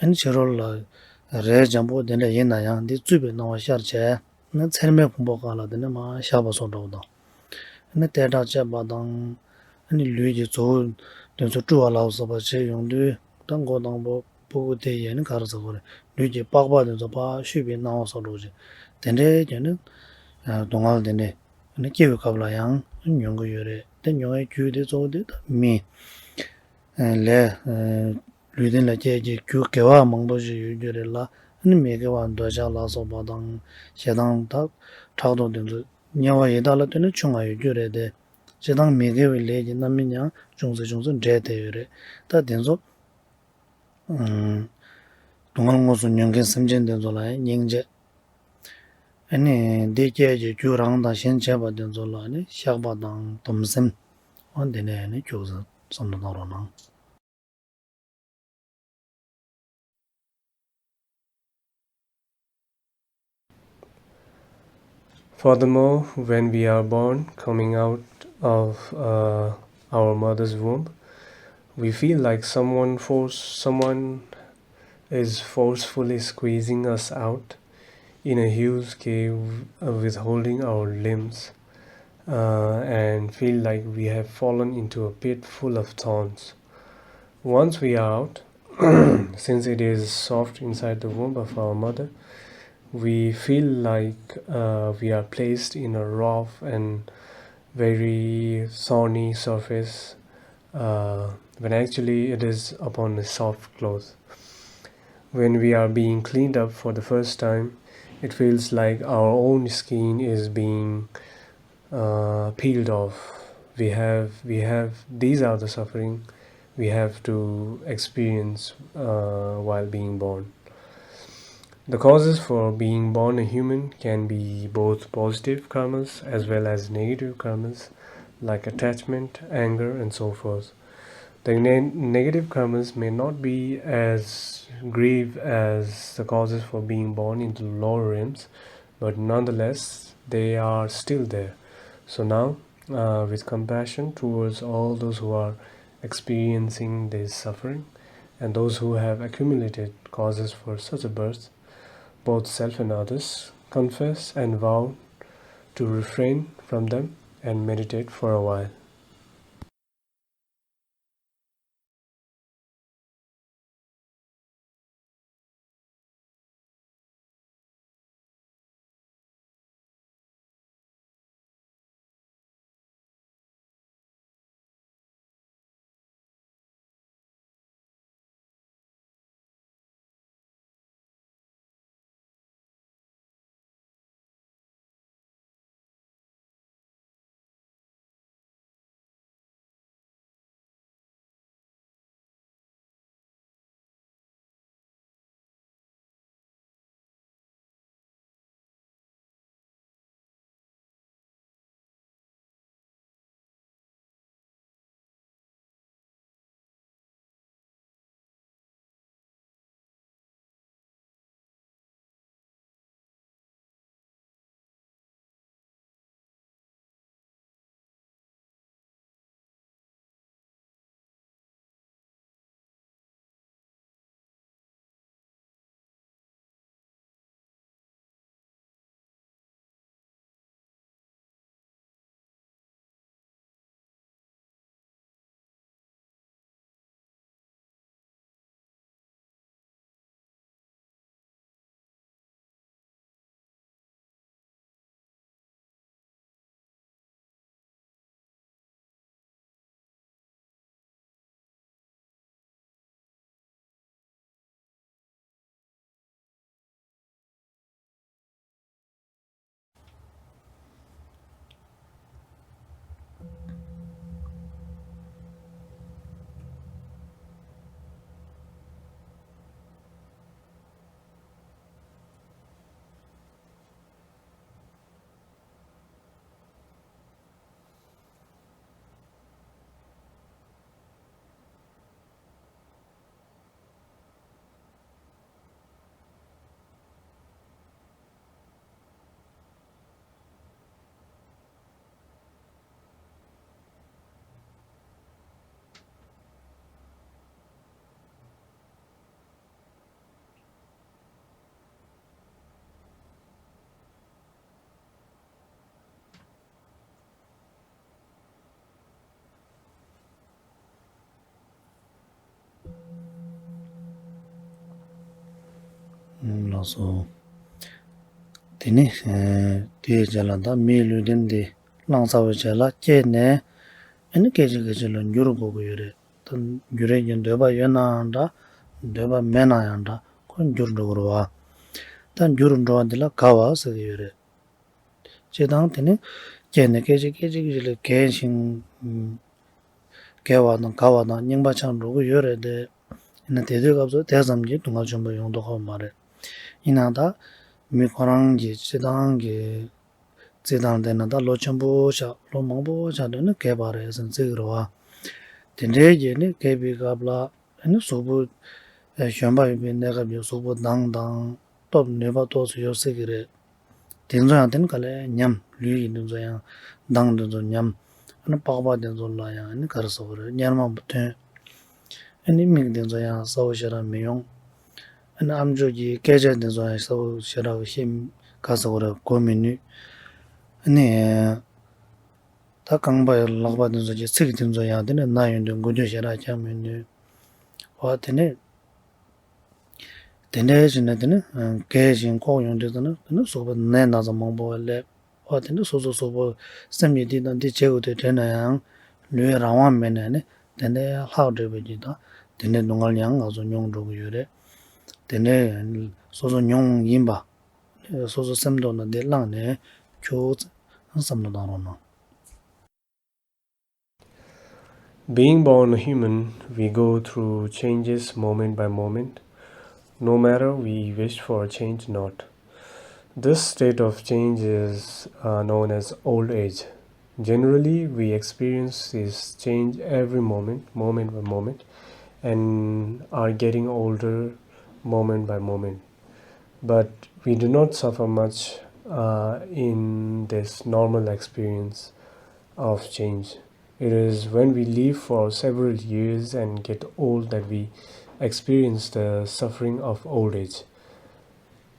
ཨ་ནི་ཕྱི་རོལ་ལ་རས་འཇམ་པོ་དེ་འདྲ་ཡིན་ན་ཡང་འདི་བཙིར་བའི་སྣང་བ་ཤར་བྱས། ཨ་ནི་ཚེར་མའི་ཕུང་པོ་སྒང་ལ་དེ་ནས་མར་བཞག་པ་སོགས་འདྲ་བོ་དང་། ཨ་ནི་ལྟེ་ཁྲག་བཅད་པ་དང་། ཨ་ནི་ལུས་ཀྱི་རྫོགས་དེ་ཚོ་བཀྲུ་བ་ལ་སོགས་པ་བྱས་ཡོང་དུས་ད་མགོ་དང་པོ་ཕྲུ་གུ་དེ་ཡི་ཨ་ནི་ག་རེ་ཟེར་དགོས་རེད། ལུས་ཀྱི་པགས་པ་དེ་ཚོ་ཕར་བཤུས་པའི་སྣང་བ་སོགས་འདྲ་བོ་ཅིག་དེ་འདྲའི་ཀྱང་ནི་སྡུག་བསྔལ་དེ་འདྲའི་ཨ་ནི་སྐྱེ་བའི་སྐབས་ལ་ཡང་མྱོང་གི་ཡོད་རེད། དེ་མྱོང་བའི་རྒྱུ་དེ་གཙོ་བོ་དེ་ད་མི། ལས། ལུས་རྟེན་ལ་སྐྱེས་ཀྱི་རྒྱུ་དགེ་བ་མང་པོ་ཞིག་ཡོད་རྒྱུ་རེད་ལ། ཨ་ནི་མི་དགེ་བ་འདོད་ཆགས་ལ་སོགས་པ་དང་ཞེ་སྡང་དག་ཕྲག་དོག་དེ་ཚོ་དམྱལ་བ་ཡི་དྭགས་ལ་ལྟོས་ན་ཆུང་ང་ཡོད་རྒྱུ་རེད་དེ། ཞེ་སྡང་མི་དགེ་བའི་ལས་ཀྱི་རྣམ་སྨིན་ཡང་ཅུང་ཙམ་ཅུང་ཙམ་འདྲེས་བསྡད་ཡོད་རེད། ད་དེ་ཚོ་སྡུག་བསྔལ་དངོས་སུ་མྱོང་མཁན་སེམས་ཅན་དེ་ཚོ་ལ་ཡང་སྙིང་རྗེ། ཨ་ནི་འདི་སྐྱེས་ཀྱི་རྒྱུ་རང་དང་གཞན་བྱས་པ་དེ་ཚོ་ལ་ནི་བཤགས་པ་དང་སྡོམ་སེམས། འོ་འདི་ནས་ནི་ཁྱུག་ཙམ་བསམ་བློ་གཏོང་རོགས་གནང་། Furthermore, when we are born, coming out of uh, our mother's womb, we feel like someone force someone is forcefully squeezing us out in a huge cave, uh, withholding our limbs, uh, and feel like we have fallen into a pit full of thorns. Once we are out, since it is soft inside the womb of our mother, we feel like, uh, we are placed in a rough and very thorny surface, uh, when actually it is upon a soft cloth. When we are being cleaned up for the first time, it feels like our own skin is being, uh, peeled off. We have, we have, these are the suffering we have to experience, uh, while being born. The causes for being born a human can be both positive karmas as well as negative karmas, like attachment, anger, and so forth. The ne- negative karmas may not be as grave as the causes for being born into lower realms, but nonetheless, they are still there. So now, uh, with compassion towards all those who are experiencing this suffering and those who have accumulated causes for such a birth, both self and others, confess and vow to refrain from them and meditate for a while. ལགས་སོ། དེ་ནི་ཨེ་དེའི་རྗེས་ལ་ད་མིའི་ལུས་རྟེན་འདི་བླངས་ཚར་བའི་རྗེས་ལ་སྐྱེས་ནས། ཨ་ནི་སྐད་ཅིག་སྐད་ཅིག་ལ་འགྱུར་དགོས་ཀྱི་ཡོད་རེད། ད་འགྱུར་ཡས་ཀྱི་འདོད་པ་ཡོད་ནའང་འདྲ། འདོད་པ་མེད་ན་ཡང་འདྲ། ཁོ་འགྱུར་འགྲོ་གི་རེད་བ། ད་འགྱུར་འགྲོ་བ་འདི་ལ་རྒ་བ་ཟེར་གྱི་ཡོད་རེད། སྤྱིར་བཏང་དེ་ནི་སྐྱེས་ནས་སྐད་ཅིག་སྐད་ཅིག་རེ་ལ་རྒས་ཤིང་། རྒས་པ་དང་རྒ་བ་དང་རྙིང་པ་ཆགས་འགྲོ་གི་ཡོད་རེད་དེ། ཡིན་ན་དེ་དུས་སྐབས་སུ་དེ་ཙམ་གྱི་སྡུག་བསྔལ་ཆེན་པོ་ཡོང་མདོག་ཁ་པོ་མ་རེད། ཡིན་ནའང་ད་མི་ཁོ་རང་གི་སྤྱིར་བཏང་གི་རྩིས་སྟངས་བལྟས་ན་ད་ལོ་ཆེན་པོ་ཆགས། ལོ་མང་པོ་ཆགས་དུས་ནི་རྒས་པ་རེད་ཟེར་རྩི་གི་རེད་བ། དེ་འདྲའི་རྒས་ནི་རྒས་པའི་སྐབས་ལ། ཨ་ནི་གཟུགས་པོ་གཞོན་པ་ཡིན་པའི་གནས་སྐབས་ཀྱི་གཟུགས་པོ་མདངས་དང་སྟོབས་ནུས་པ་ཏོག་ཙམ་ཡོད་སྲིད་ཀྱི་རེད། དེ་ཚོ་ཡང་དེ་ནི་ག་ལེར་ཉམས། ལུས་ཀྱི་དེ་ཚོ་ཡང་མདངས་དེ་ཚོ་ཉམས། ཨ་ནི་པགས་པ་དེ་ཚོ་ལ་ཡང་ཨ་ནི་ག་རེ་ཟེར་དགོས་རེད། གཉེར་མ་མ་ཐོན། ཨ་ནི་མིག་དེ་ཚོ་ཡང་གསལ་པོ་ཞེ་དྲག་མི་ཡོང་། ཨ་ནི་ཨ་མཆོག་གི་སྐད་ཆ་དེ་ཚོ་ཡང་གསལ་པོ་ཞེ་དྲག་བཤད་ག་ས་གོ་ར་གོ་མི་ནུས། ཨ་ནི་ད་རྐང་པ་ལག་པ་དེ་ཚོ་གི་ཚིགས་དེ་ཚོ་ཡང་དེ་ནི་ན་ཡོང་དུས་འགུལ་སྐྱོད་ཞེ་དྲག་རྒྱག་མི་ནུས། འོ་དེ་ནི། དེ་འདྲའི་བྱས་ནས་དེ་ནི་རྒས་ཤིང་འཁོགས་ཡོང་དུས་ཙམ་ན་དེ་ནི་གཟུགས་པོ་ནད་ན་ཚ་མང་པོ་སླེབས། འོ་དེ་ནི་སོ་སོ་གཟུགས་པོ་སེམས་ཀྱིས་འདི་དང་འདི་བྱེད་དགོས་དེ་དྲན་ན་ཡང་ལུས་རང་དབང་མེད་ནས་ནི་དེ་འདྲའི་ལྷག་འགྲོ་བའི་རྒྱུ་དང་དེ་འདྲའི་སྡུག་བསྔལ་ཡང་ང་ཚོ་མྱོང་འགྲོ་གི་ཡོད་རེད། དེ་འདྲའི་སོ་སོ་མྱོང་ཡིན་པ། སོ་སོ་སེམས་ཐོག་ན་འདི་བླངས་ནས་ཁྱོད་བསམ་བློ་བཏང་རོགས་གནང་། Being born a human, we go through changes moment by moment, no matter we wish for a change or not. This state of change is uh, known as old age. Generally, we experience this change every moment, moment by moment, and are getting older moment by moment. But we do not suffer much uh, in this normal experience of change. It is when we live for several years and get old that we experience the suffering of old age.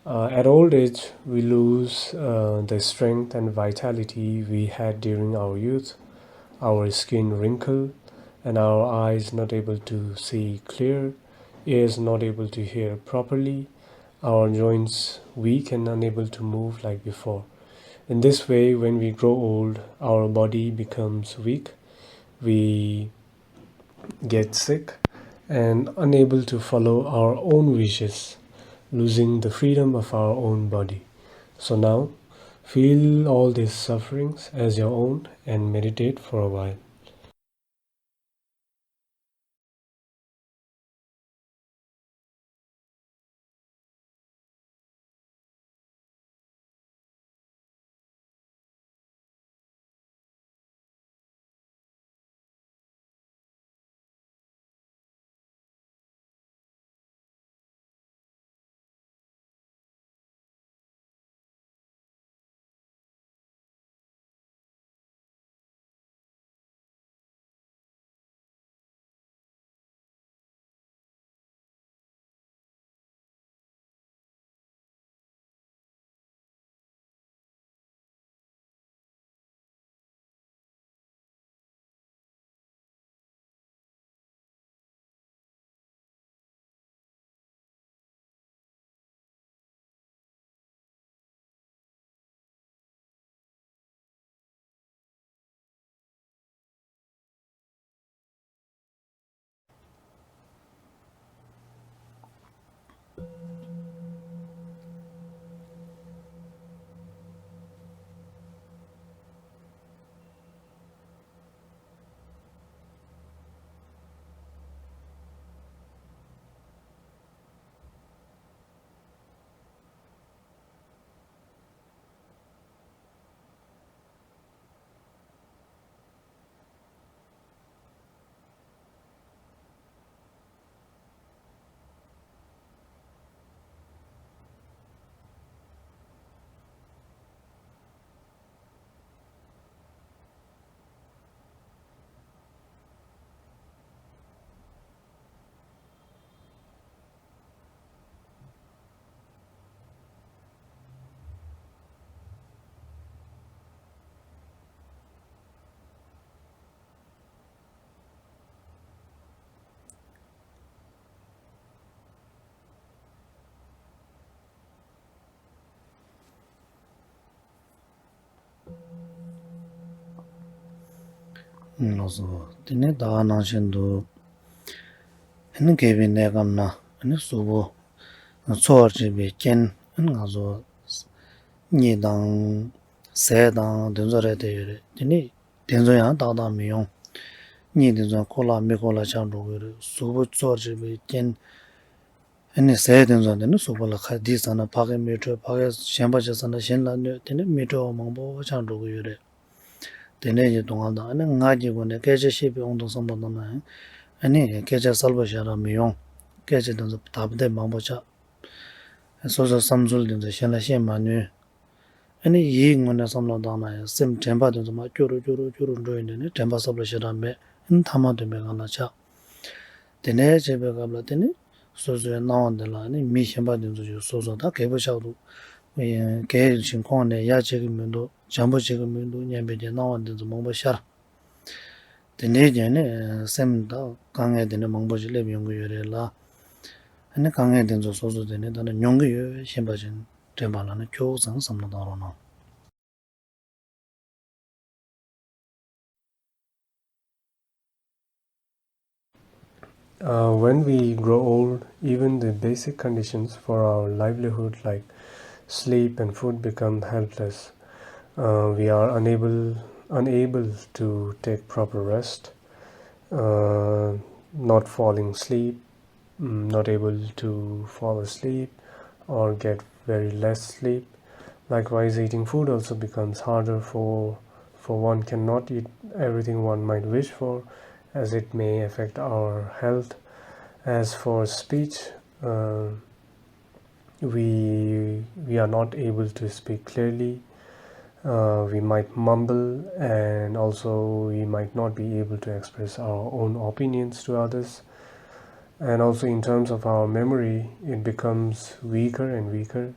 Uh, at old age, we lose uh, the strength and vitality we had during our youth. Our skin wrinkle, and our eyes not able to see clear, ears not able to hear properly, our joints weak and unable to move like before. In this way, when we grow old, our body becomes weak. We get sick and unable to follow our own wishes, losing the freedom of our own body. So now, feel all these sufferings as your own and meditate for a while. ལགས་སོ། དེ་ནས་ད་ག་ནང་བཞིན་དུ། ཨ་ནི་རྒས་པའི་གནས་སྐབས་ན་ཨ་ནི་གཟུགས་པོ་ཚོར་བར་བྱེད་པའི་རྐྱེན། ཨ་ནི་ང་ཚོ་གཉིད་དང་ཟས་དང་དེ་ཚོ་རེད་དེ་ཡོད་རེད། དེ་ནི་དེ་ཚོ་ཡང་ཏག་ཏག་མི་ཡོང་། གཉིད་དེ་ཚོ་ཁོག་ལ་མི་ཁོག་ལ་ཆགས་འགྲོ་གི་རེད། གཟུགས་པོ་ཚོར་བར་བྱེད་པའི་རྐྱེན། ཨ་ནི་ཟས་དེ་ཚོ་དེ་ནི་གཟུགས་པོ་ལ་ཁ་འདི་ཟ་ན་ཕ་གི་མི་འཕྲོད། ཕ་གི་གཞན་པ་ཅིག་ཟ་ན་གཞན་ལ་གནོད། དེ་ནི་མི་འཕྲོད་པ་མང་པོ་ཆགས་འགྲོ་གི་ཡོད་རེད། དེ་འདྲའི་གི་སྡུག་བསྔལ་དང་། ཨ་ནི་ངག་གི་སྒོ་ནས་སྐད་ཆ་བཤད་པའི་དབང་དུ་བསམ་བློ་བཏང་ན་ཡང་། ཨ་ནི་སྐད་ཆ་གསལ་པོ་ཞེ་དྲག་མི་ཡོང་། སྐད་ཆ་དེ་ཚོ་སྟབས་བདེ་མང་པོ་ཆགས། སོ་སོའི་བསམ་ཚུལ་དེ་ཚོ་གཞན་ལ་བཤད་མ་ནུས། ཨ་ནི་ཡིད་ངོས་ནས་བསམ་བློ་བཏང་ན་ཡང་སེམས་དྲན་པ་དེ་ཚོ་མར་སྐྱུ་རུ་སྐྱུ་རུ་སྐྱུ་རུ་འགྲོ་ཡོང་དུས་ནི་དྲན་པ་གསལ་པོ་ཞེ་དྲག་མེད། ཨ་ནི་ཐ་མ་དོན་པའི་སྒང་ལ་ཆགས། དེ་ནས་བྱེད་པའི་སྐབས་ལ་དེ་ནི་ སོ་སོའི་སྣང་བ་འདི་ལ་ནི་མི་གཞན་པ་འདི་ཚོ་ཞིག་སོ་སོ་ད་རྒས་པོ་ཆགས་འདུག་གལ་ཞིག་ཁོང་ནས་ཡ་བྱེད་ཀྱི་མི་འདུག་འཇམ་པོ་བྱེད་ཀྱི་མི་འདུག་སྙམ་པའི་གྱི་སྣང་བ་འདི་ཚོ་མང་པོ་ཤར། དེ་འདྲའི་རྐྱེན་ནས་སེམས་དང་དཀའ་ངལ་དེ་འདྲ་མང་པོ་ཞིག་སླེབས་ཡོང་གི་ཡོད་རེད་ལ། ཨ་ནི་དཀའ་ངལ་དེ་ཚོ་སོ་སོ་དེ་ནས་ད་ནི་མྱོང་གི་ཡོད་ཤེས་པ་ཅིག་དྲན་པ་ལ་ནི་ཁྱོ་བོ་ཚང་བསམ་བློ་བཏང་རོགས་གནང་། Uh, when we grow old, even the basic conditions for our livelihood, like sleep and food, become helpless. Uh, we are unable unable to take proper rest, uh, not falling sleep, mm, not able to fall asleep or get very less sleep. Likewise, eating food also becomes harder for for one cannot eat everything one might wish for, as it may affect our health. As for speech, uh, we we are not able to speak clearly. Uh, we might mumble, and also we might not be able to express our own opinions to others. And also, in terms of our memory, it becomes weaker and weaker,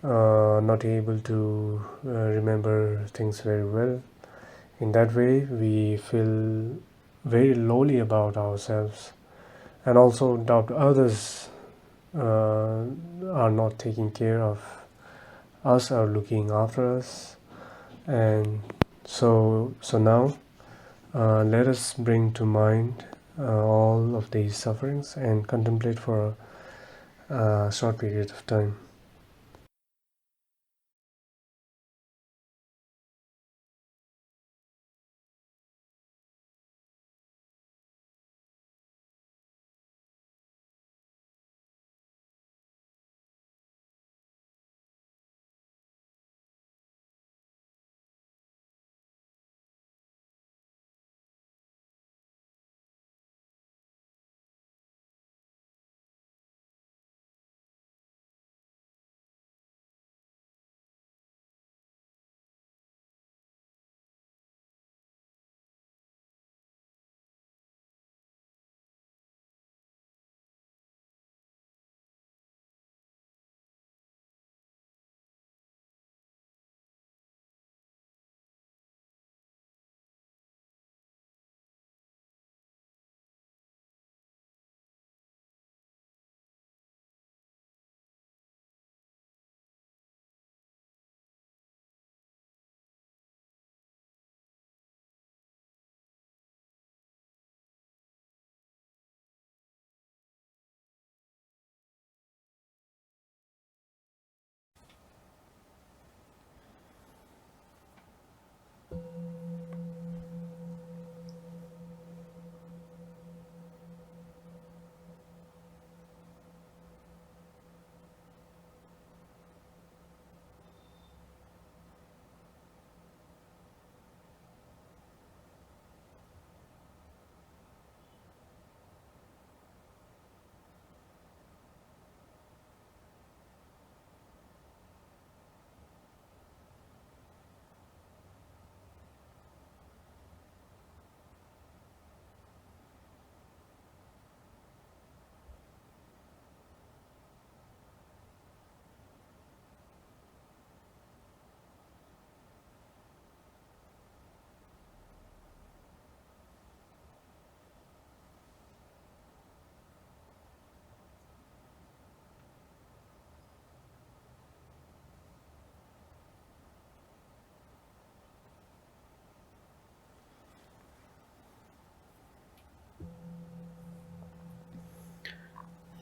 uh, not able to uh, remember things very well. In that way, we feel very lowly about ourselves, and also doubt others uh, are not taking care of us or looking after us. And so, so now, uh, let us bring to mind uh, all of these sufferings and contemplate for a, a short period of time.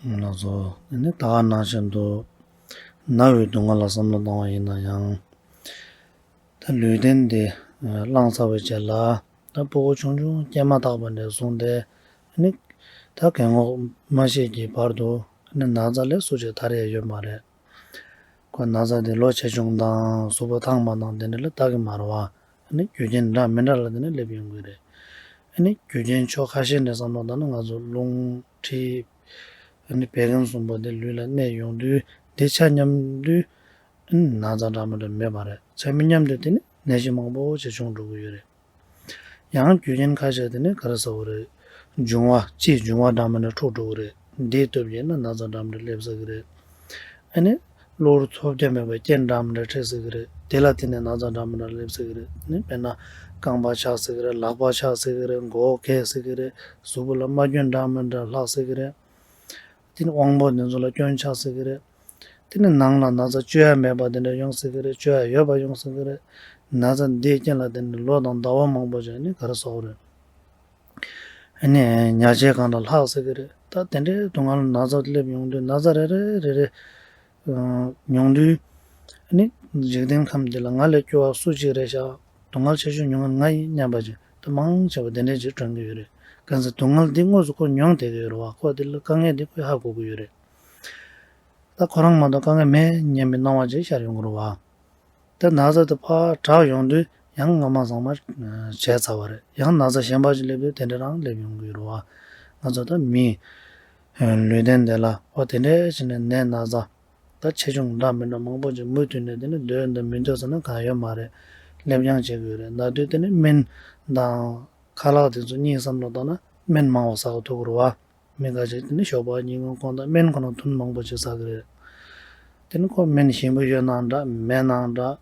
ལགས་སོ། ཨ་ནི་ད་ག་ནང་བཞིན་དུ་ན་བའི་སྡུག་བསྔལ་ལ་བསམ་བློ་བཏང་བ་ཡིན་ན་ཡང་། ད་ལུས་རྟེན་འདི་བླངས་ཚར་བའི་རྗེས་ལ་ད་ཕྲུ་གུ་ཆུང་ཆུང་སྐྱེས་མ་ཐག་པ་ནས་བཟུང་སྟེ་ཨ་ནི་ད་གད་སྔོག་མ་ཤེས་ཀྱི་བར་དུ་ཨ་ནི་ན་ཚ་ལས་སུ་ཅིག་ཐར་ཡས་ཡོད་མ་རེད། ཁོ་ན་ཚ་དེ་ལོ་ཆེ་ཆུང་དང་གཟུགས་པོ་ཐང་མ་ཐང་དེ་འདྲ་ལ་བལྟ་གི་མ་རེད་བ། ཨ་ནི་རྒྱུ་རྐྱེན་འདྲ་མི་འདྲ་ལ་དེ་ནི་སླེབས་ཡོང་གི་རེད། ཨ་ནི་རྒྱུ་རྐྱེན་ཕྱོགས་ཁ་ཤས་ནས་བསམ་བློ་བཏང་ན་ང་ཚོ་རླུང་མཁྲིས། ཨ་ནི་བད་ཀན་གསུམ་པོ་དེ་ལུས་ལ་གནས་ཡོང་དུས་དེ་ཆ་མཉམ་དུས། ཨ་ནི་ན་ཚ་འདྲ་མི་འདྲ་མེད་པ་རེད། ཆ་མི་མཉམ་དུས་དེ་ནི་ནད་གཞི་མང་པོ་ཞིག་བྱུང་འགྲོ་གི་ཡོད་རེད། ཡང་རྒྱུ་རྐྱེན་ཁ་ཤས་དེ་ནི་ག་རེ་ཟེར་བ་རེད། འབྱུང་བ་སྤྱིའི་འབྱུང་བ་འདྲ་མི་འདྲ་འཁྲུགས་འགྲོ་གི་རེད། འདི་སྟོབས་ཀྱིས་ན་ན་ཚ་འདྲ་མི་འདྲ་སླེབས་ས་གི་རེད། ཨ་ནི་གློ་བུར་ཚོར་སྐྱེན་མེད་པའི་རྐྱེན་འདྲ་མི་འདྲ་འཕྲད་ས་གི་རེད། དེ་ལ་བརྟེན་ནས་ན་ཚ་འདྲ་མི་འདྲ་སླེབས་ས་གི་རེད། ཨ་ནི་དཔེར་ན་རྐང་པ་ཆག་ས་གི་རེད། ལག་པ་ཆག་ས་གི་རེད། མགོ་བོ་གས་ས་གི་རེད། གཟུགས་པོ་ལ་རྨ་སྐྱོན་འདྲ་མི་འདྲ་ལྷག་ས་གི་རེད། དེ་ནི་དབང་པོ་དེ་ཚོ་ལ་སྐྱོན་ཆགས་སྲིད་ཀྱི་རེད། དེ་ནི་ནང་ལ་ན་ཚ་བཅོས་ཡ་མེད་པ་དེ་འདྲ་ཡོང་སྲིད་ཀྱི་རེད། བཅོས་ཡ་ཡོད་པ་ཡོང་སྲིད་ཀྱི་རེད། ན་ཚ་འདིའི་རྐྱེན་ལ་དེ་ནི་ལོ་དང་ཟླ་བ་མང་པོ་ཅིག་ནི་ག་རེ་ཟེར་དགོས་རེད། ཨ་ནི་ཉལ་ཆས་གང་འདྲ་ལྷག་སྲིད་ཀྱི་རེད། ད་དེ་འདྲའི་སྡུག་བསྔལ་ན་ཚ་སླེབས་ཡོང་དུས་ན་ཚ་རེ་རེ་རེ་རེ་མྱོང་དུས། ཨ་ནི་འཇིག་རྟེན་ཁམས་འདི་ལ་ང་ལས་སྐྱོ་བ་སུ་གཅིག་རེད་ཤག་སྡུག་བསྔལ་ཆེ་ཤོས་མྱོང་མཁན་ང་ཡིན་སྙམ་པ་ཅིག་ད་མང་ཆེ་བ་དེ་འདྲས་ཅིག་དྲན་གྱི་ཡོད་རེད། གང་ཟེར་སྡུག་བསྔལ་འདི་དངོས་སུ་ཁོ་མྱོང་བསྡད་ཀྱི་ཡོད་རེད་བ། ཁོ་དེ་ལ་དཀའ་ངལ་འདི་ཁོས་ཧ་གོ་གི་ཡོད་རེད། ད་ཁོ་རང་མ་གཏོགས་དཀའ་ངལ་མེད་སྙམ་པའི་སྣང་བ་ཅིག་ཤར་ཡོང་གི་རེད་བ། ད་ན་ཚ་དེ་ཕར་དྲག་ཡོང་དུས་ཡང་སྔ་མ་ཚང་མ་བྱས་ཚར་བ་རེད། ཡང་ན་ཚ་གཞན་པ་ཅིག་སླེབས་དུས་དེ་འདྲ་རང་སླེབས་ཡོང་གི་ཡོད་རེད་བ། ང་ཚོ་ད་མི་ལུས་རྟེན་དེ་ལ་འོ་དེ་འདྲས་བྱས་ནས་ནད་ན་ཚ་ད་ཆེ་ཆུང་འདྲ་མི་འདྲ་མང་པོ་ཅིག་མུ་མཐུད་ནས་དེ་ནི་སྡོད་འདོད་མི་འདོད་ཟེར་ན་གང་ཡོད་མ་རེད། སླེབས་ཡང་བྱེད་ཀྱི་ཡོད་རེད། ད་དུས་དེ་ནི་སྨན་དང་ཁ་ལག་དེ་ཚོ་གཉིས་བསམ་བློ་བཏང་ན་སྨན་མང་བ་ཟ་དགོས་ཐུག་གི་རེད་བ། མི་འགའ་ཞིག་དེ་ནི་ཞོགས་པ་ཉིན་གུང་ཁོང་དང་སྨན་ཁོ་ན་ཐུན་མང་པོ་ཅིག་ཟ་གི་རེད། དེ་ནི་ཁོ་སྨན་ཞིམ་པོ་ཡོད་ནའང་འདྲ་མེད་ནའང་འདྲ།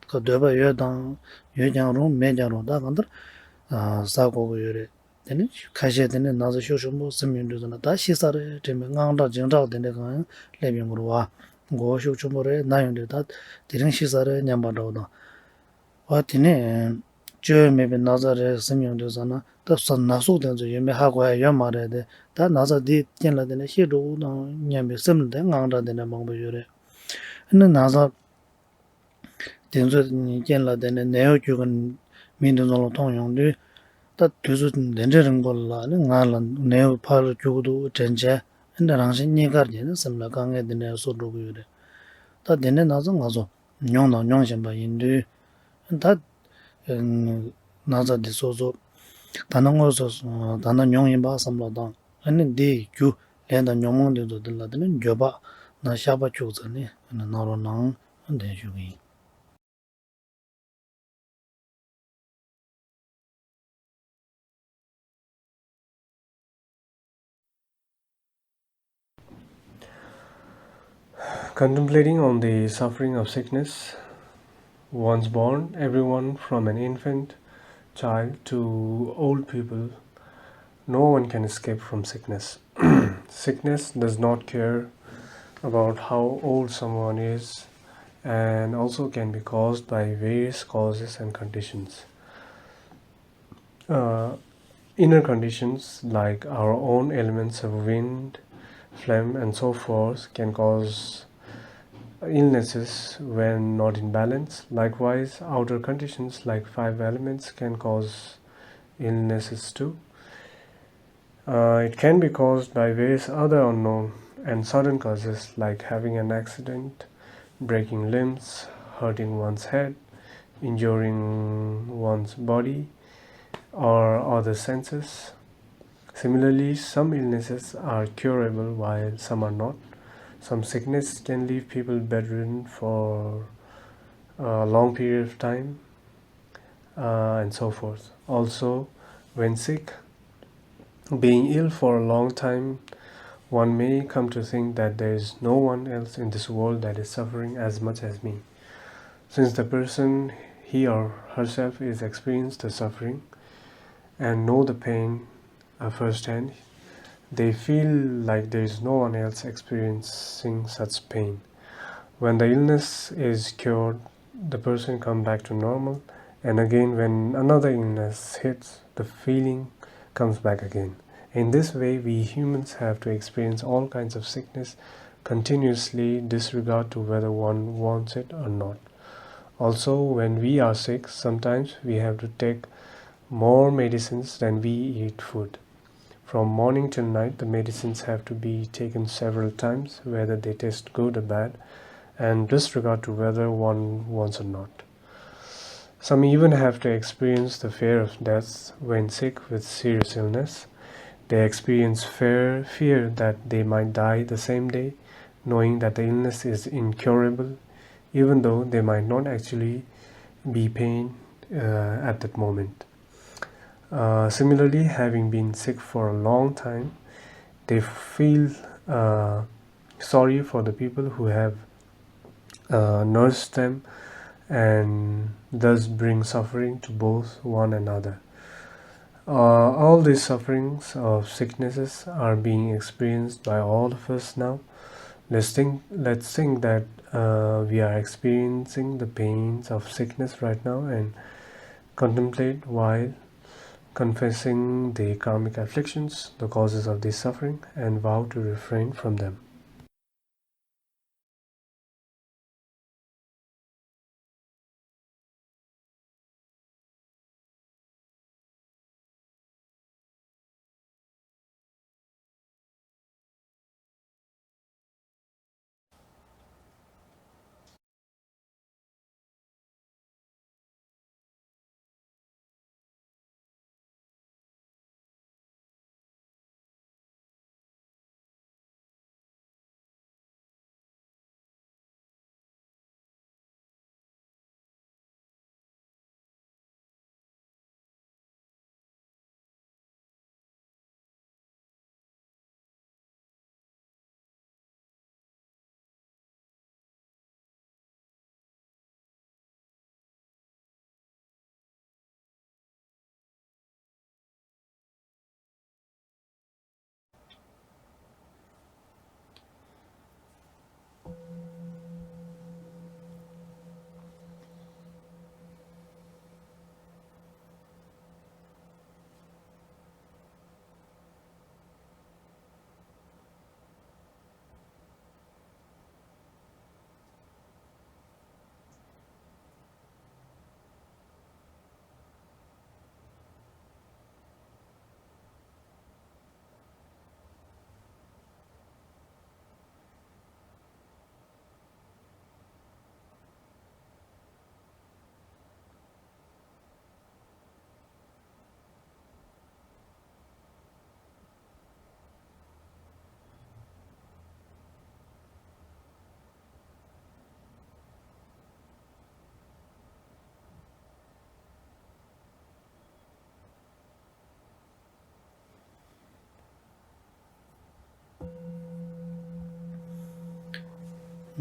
ཁོ་འདོད་པ་ཡོད་དང་ཡོད་ཀྱང་རུང་མེད་ཀྱང་རུང་ད་གང་ལྟར་ཟ་དགོས་ཀྱི་ཡོད་རེད། དེ་ནི་ཁ་ཤས་དེ་ནི་ན་ཚ་ཤུགས་ཆེན་པོ་ཟིན་ཡོང་དུས་ཙམ་ལ་ད་ཤི་ས་རེད་དྲན་པའི་དངངས་སྐྲག་འཇིགས་སྐྲག་དེ་འདྲ་གང་ཡང་སླེབས་ཡོང་གི་རེད་བ། མགོ་བོ་ཤུགས་ཆེན་པོ་རེད་ན་ཡོང་དུས་ད་དེ་རིང་ཤི་ས་རེད་སྙམ་པ་འདྲ་བོ་དང་། བ་དེ་ནས་བཅོས་མེད་པའི་ན་ཚ་རེ་ཟིན་ཡོང་དུས་ཙམ་ན་ད་ས་ན་ཟུག་དེ་ཚོ་ཡོད་མེད་ཧ་གོ་ཡ་ཡོད་མ་རེད་དེ། ད་ན་ཚ་འདིའི་རྐྱེན་ལ་དེ་ནས་ཤི་འགྲོ་དང་སྙམ་པའི་སེམས་ལ་དེ་དངངས་སྐྲག་དེ་འདྲ་མང་པོ་ཡོད་རེད། ཨ་ནི་ན་ཚ་དེ་ཚོའི་རྐྱེན་ལ་དེ་ནས་ནད་གཡོག་རྒྱུག་གི་མི་དེ་ཚོ་ལ་མཐོང་ཡོང་དུས། ད་དུས་ཚོད་དེ་འདྲའི་རིང་པོ་ལ་ནི་ང་ལ་ནད་གཡོག་ཕར་ལ་རྒྱུག་གི་འདུག་དྲན་བྱས་ཨ་ནི་རང་གཞན་གཉིས་ཀར་གྱི་ནི་སེམས་ལ་དཀའ་ངལ་དེ་འདྲ་བཟོ་འགྲོ་གི་ཡོད་རེད། ད་དེ་འདྲའི་ན་ཚ་ང་ཚོ་མྱོང་དང་མྱོང་བཞིན་པ་ཡིན་དུས། ད་ན་ཚ་འདི་སོ་སོ་ད་ནི་དངོས་སུ་ད་ནི་མྱོང་ཡིན་པ་བསམ་བློ་དང་ཨ་ནི་འདིའི་རྒྱུ་ལས་དང་ཉོན་མོངས་འདི་ཚོ་འདི་ལ་དེ་ནི་འགྱོད་པ་ན་བཤགས་པ་ཁྱུག་ཙམ་ནི་གནང་རོགས་གནང་། འདི་ཞུ་གི་ཡིན། Contemplating on the suffering of sickness, once born, everyone from an infant child to old people, no one can escape from sickness. Sickness does not care about how old someone is and also can be caused by various causes and conditions. Uh, inner conditions like our own elements of wind, phlegm, and so forth can cause illnesses when not in balance. Likewise, outer conditions like five elements can cause illnesses too. Uh, it can be caused by various other unknown and sudden causes like having an accident, breaking limbs, hurting one's head, injuring one's body or other senses. Similarly, some illnesses are curable while some are not. Some sickness can leave people bedridden for a long period of time, uh, and so forth. Also, when sick, being ill for a long time, one may come to think that there is no one else in this world that is suffering as much as me. Since the person, he or herself, is experienced the suffering and know the pain uh, firsthand, they feel like there is no one else experiencing such pain. When the illness is cured, the person come back to normal, and again when another illness hits, the feeling comes back again. In this way, we humans have to experience all kinds of sickness continuously, disregard to whether one wants it or not. Also, when we are sick, sometimes we have to take more medicines than we eat food. From morning till night, the medicines have to be taken several times, whether they taste good or bad, and disregard to whether one wants or not. Some even have to experience the fear of death when sick with serious illness. They experience fear, fear that they might die the same day, knowing that the illness is incurable, even though they might not actually be pain uh, at that moment. Uh, similarly, having been sick for a long time, They feel uh, sorry for the people who have uh, nursed them and thus bring suffering to both one another. Uh, all these sufferings of sicknesses are being experienced by all of us now. Let's think, let's think that uh, we are experiencing the pains of sickness right now and contemplate while confessing the karmic afflictions, the causes of this suffering, and vow to refrain from them.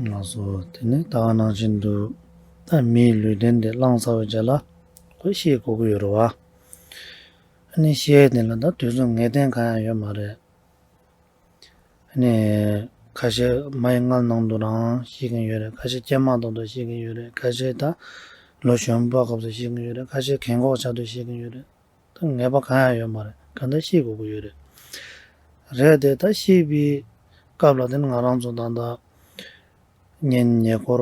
ལགས་སོ། དེ་ནས་ད་ག་ནང་བཞིན་དུ་ད་མིའི་ལུས་རྟེན་དེ་བླངས་ཚར་བའི་རྗེས་ལ་ཁོས་ཤི་དགོས་ཀྱི་ཡོད་རེད་བ། ཨ་ནི་ཤི་ཡས་དེ་ལ་ད་དུས་ཚོད་ངེས་གཏན་གང་ཡང་ཡོད་མ་རེད། ཨ་ནི་ཁ་ཤས་མ་ཡི་མངལ་ནང་དུ་རང་ཤི་གིན་ཡོད་རེད། ཁ་ཤས་སྐྱེས་མ་ཐག་ཏུ་ཤི་གིན་ཡོད་རེད། ཁ་ཤས་ད་ལོ་གཞོན་པ་སྐབས་སུ་ཤི་གིན་ཡོད་རེད། ཁ་ཤས་རྒན་གོག་ཆགས་དུས་ཤི་གིན་ཡོད་རེད། ད་ངེས་པ་གང་ཡང་ཡོད་མ་རེད། གང་ལྟར་ཤི་དགོས་ཀྱི་ཡོད་རེད། རེད་དེ་ད་ཤི་བའི་སྐབས་ལ་དེ་ནི་ང་རང་ཚོ་ད་ལྟ་གཉེན་ཉེ་འཁོར་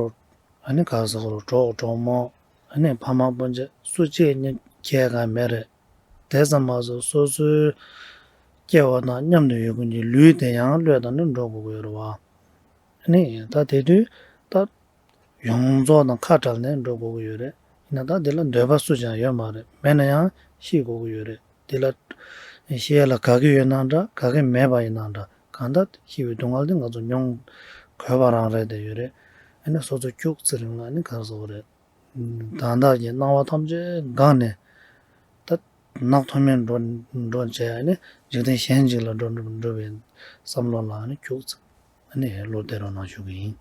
ཨ་ནི་ག་ཟེར་དགོས་རེད། གྲོགས་གྲོགས་མོ་ཨ་ནི་ཕ་མ་སྤུན་མཆེད་སུ་གཅིག་གཉིས་གས་གང་མེད་རེད། དེ་ཙམ་མ་ཟད་སོ་སོའི་སྐྱེ་བ་དང་མཉམ་དུ་ཡོད་མཁན་གྱི་ལུས་དེ་ཡང་བློས་བཏང་ནས་འགྲོ་དགོས་ཀྱི་ཡོད་རེད་བ། ཨ་ནི་ད་དེ་དུས་ད་ཡོངས་རྫོགས་དང་ཁ་བྲལ་ནས་འགྲོ་དགོས་ཀྱི་ཡོད་རེད། ཡིན་ན་ད་འདི་ལ་འདོད་པ་སུ་ཡང་ཡོད་མ་རེད། མེད་ན་ཡང་ཤི་དགོས་ཀྱི་ཡོད་རེད། འདི་ལ་ཤི་ཡ་ལ་དགའ་གི་ཡོད་ན་འདྲ། དགའ་གི་མེད་པ་ཡིན་ན་འདྲ། གང་ལྟར་ཤི་བའི་སྡུག་བསྔལ་འདི་ང་ཚོ་མྱོང་དགོས་པ་རང་རེད་དེ་ཡོད་རེད། ཨ་ནི་སོ་སོ་ཁྱུག་ཙམ་རིང་ལ་ཨ་ནི་ག་རེ་ཟེར་དགོས་རེད། དང་བདག་གི་སྣང་བ་ཐམས་ཅད་འགག་ནས་ད་ནག་ཐོམ་མེར་འགྲོ་འགྲོ་བྱས་ནས་འཇིག་རྟེན་གཞན་ཅིག་ལ་འགྲོ་འགྲོ་བའི་བསམ་བློ་ལ་ནི་ཁྱུག་ཙམ་ནི་བློ་གཏད་རོགས་གནང་ཞུ་གི་ཡིན།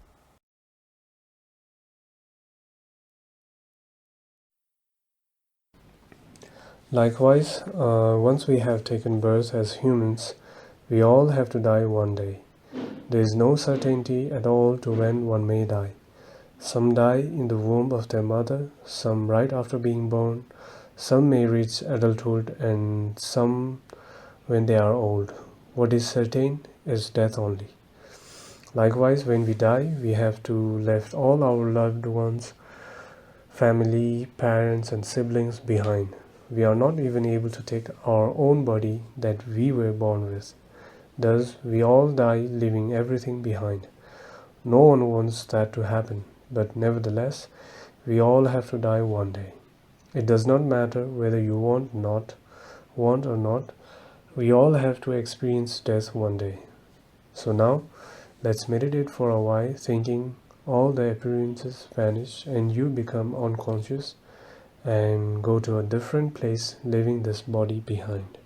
Likewise, uh, once we have taken birth as humans, we all have to die one day. There is no certainty at all to when one may die. Some die in the womb of their mother, some right after being born, some may reach adulthood, and some when they are old. What is certain is death only. Likewise, when we die, we have to left all our loved ones, family, parents, and siblings behind. We are not even able to take our own body that we were born with. Thus, we all die, leaving everything behind. No one wants that to happen, but nevertheless, we all have to die one day. It does not matter whether you want not, want or not, we all have to experience death one day. So now, let's meditate for a while, thinking all the appearances vanish and you become unconscious and go to a different place, leaving this body behind.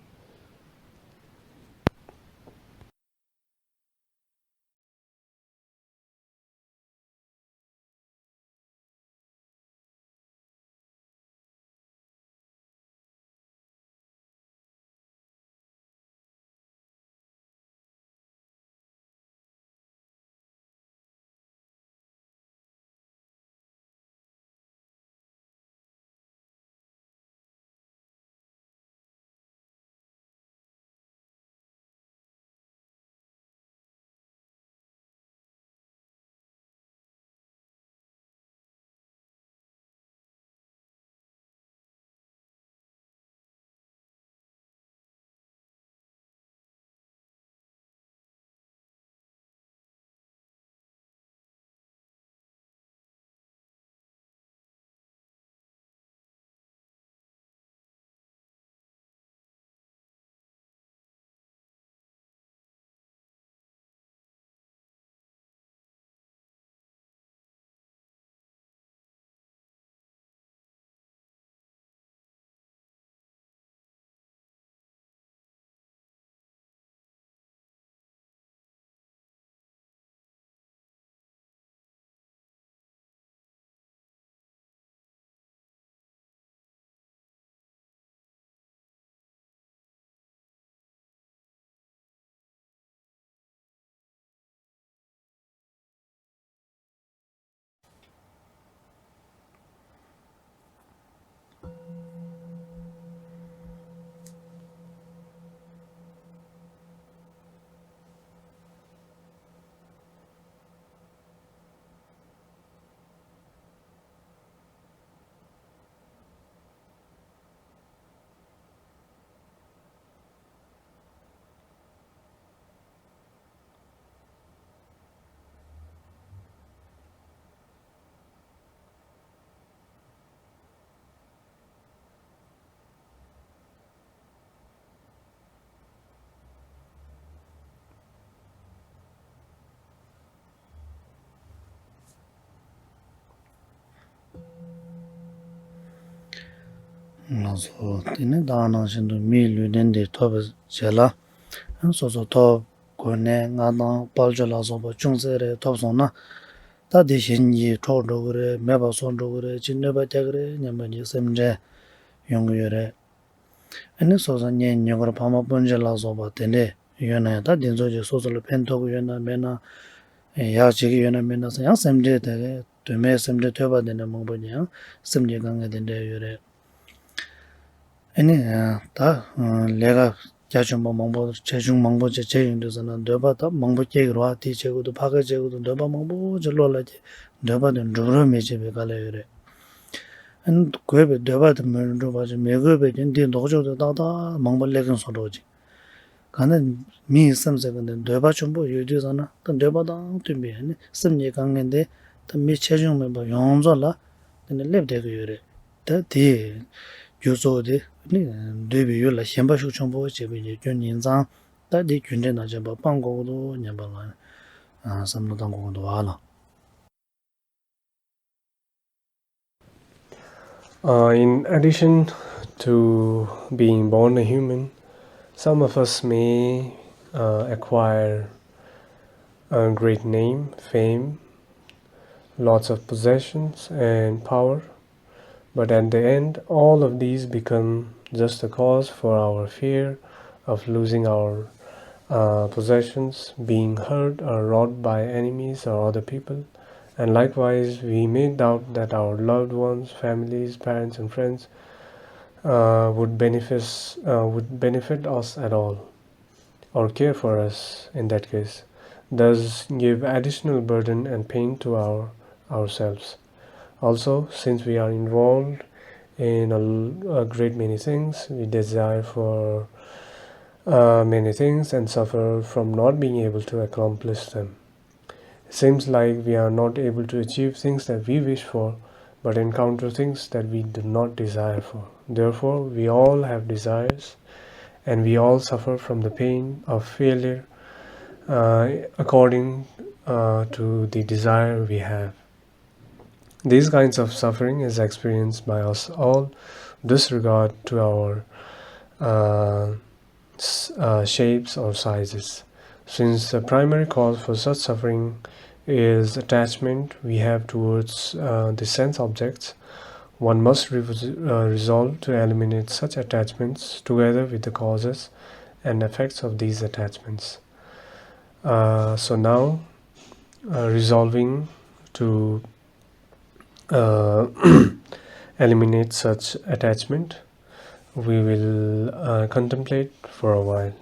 ལགས་སོ། དེ་ནི་ད་ག་ནང་བཞིན་དུ་མིའི་ལུས་རྟེན་འདི་ཐོབ་པའི་རྗེས་ལ། སོ་སོ་ཐོབ། གོ་གནས་མངའ་ཐང་དཔལ་འབྱོར་ལ་སོགས་པ་ཅུང་ཟད་རེ་ཐོབ་སོང་ན། ད་དེ་གཞན་གྱིས་འཕྲོག་འགྲོ་གི་རེད། མེད་པ་བཟོ་འགྲོ་གི་རེད། ཅིག་གནོད་པ་རྒྱག་གི་རེད་སྙམ་པའི་སེམས་ཁྲལ་ཡོང་གི་ཡོད་རེད། ཨ་ནི་སོ་སོ་གཉེན་ཉེ་འཁོར་ཕ་མ་སྤུན་མཆེད་ལ་སོགས་པ་དེ་འདྲས་ཡོད་ན་ཡང་། ད་དེ་ཚོ་ཅིག་སོ་སོ་ལ་ཕན་ཐོགས་ཀྱི་ཡོད་ན་མེད་ན། ཡག་བྱེད་ཀྱི་ཡོད་ན་མེད་ན་ཟེར་ཡང་སེམས་ཁྲལ་དེ་གས། དོན་མེད་སེམས་ཁྲལ་ཐོས་པ་དེ་འདྲ་མང་པོ་ཅིག་ཡང་སེམས་ཀྱི་དཀའ་ངལ་དེ་འདྲས་ཡོད་རེད། ཨ་ནི་ད་ལས་ཀ་རྒྱ་ཆེན་པོ་མང་པོ་ཆེ་ཆུང་མང་པོ་ཅིག་བྱས་ཡོང་དུས་ཙམ་ན། འདོད་པ་ད་མང་པོ་སྐྱེ་གི་རེད་བ། དེ་བྱེད་དགོས་འདུག་ཕ་གི་བྱེད་དགོས་འདུག་འདོད་པ་མང་པོ་ཅིག་བློ་ལ་སྐྱེ། འདོད་པ་དེ་འགྲུབ་རོགས་མི་བྱེད་པའི་དཀའ་ལས་ཡོད་རེད། ཨ་ནི་དགོས་པའི་འདོད་པ་དེ་མི་འགྲུབ་པ་ཅིག་མི་དགོས་པའི་རྐྱེན་དེའི་ལྡོག་ཕྱོགས་དེ་ཏག་ཏག་མང་པོ་སླེབས་ཀྱིན་སོང་འགྲོ་ཅིག་གང་ལྟར་མི་ཡི་སེམས་ཟེར་མཁན་དེ་འདོད་པ་ཆེན་པོ་ཡོད་དུས་ཙམ་ན། ད་འདོད་པ་དང་བསྟུན་པའི་ཨ་ནི་སེམས་ཀྱི་དཀའ་ངལ་དེ་ད་མི་ཆེ་ཆུང་མེད་པར་ཡོངས་རྫོགས་ལ་དེ་ནི་སླེབས་བསྡད་ཀྱི་ཡོད་རེད། ད་དེ་རྒྱུ་གཙོ་བོ་དེ་ནི་འདོད་པའི་ཡུལ་ལ་ཞེན་པ་ཤུགས་ཆེན་པོ་བྱེད་པའི་རྐྱེན་ཡིན་ཙང་། ད་དེ་རྒྱུ་འབྲས་ནང་བཞིན་པ་སྤང་དགོས་ཀྱི་འདུག་སྙམ་པ་ལ་བསམ་བློ་བཏང་དགོས་ཀྱི་འདུག་བ་ལ། Uh, in addition to being born a human, some of us may uh, acquire a great name, fame, lots of possessions, and power. But at the end, all of these become just a cause for our fear of losing our uh, possessions, being hurt or robbed by enemies or other people. And likewise, we may doubt that our loved ones, families, parents, and friends uh, would benefit uh, would benefit us at all or care for us in that case, thus give additional burden and pain to our ourselves. Also, since we are involved in a, a great many things, we desire for uh, many things and suffer from not being able to accomplish them. It seems like we are not able to achieve things that we wish for, but encounter things that we do not desire for. Therefore, we all have desires, and we all suffer from the pain of failure uh, according uh, to the desire we have. These kinds of suffering is experienced by us all, disregard to our uh, s- uh, shapes or sizes. Since the primary cause for such suffering is attachment we have towards uh, the sense objects, one must re- uh, resolve to eliminate such attachments together with the causes and effects of these attachments. Uh, so now, uh, resolving to uh, eliminate such attachment, we will uh, contemplate for a while.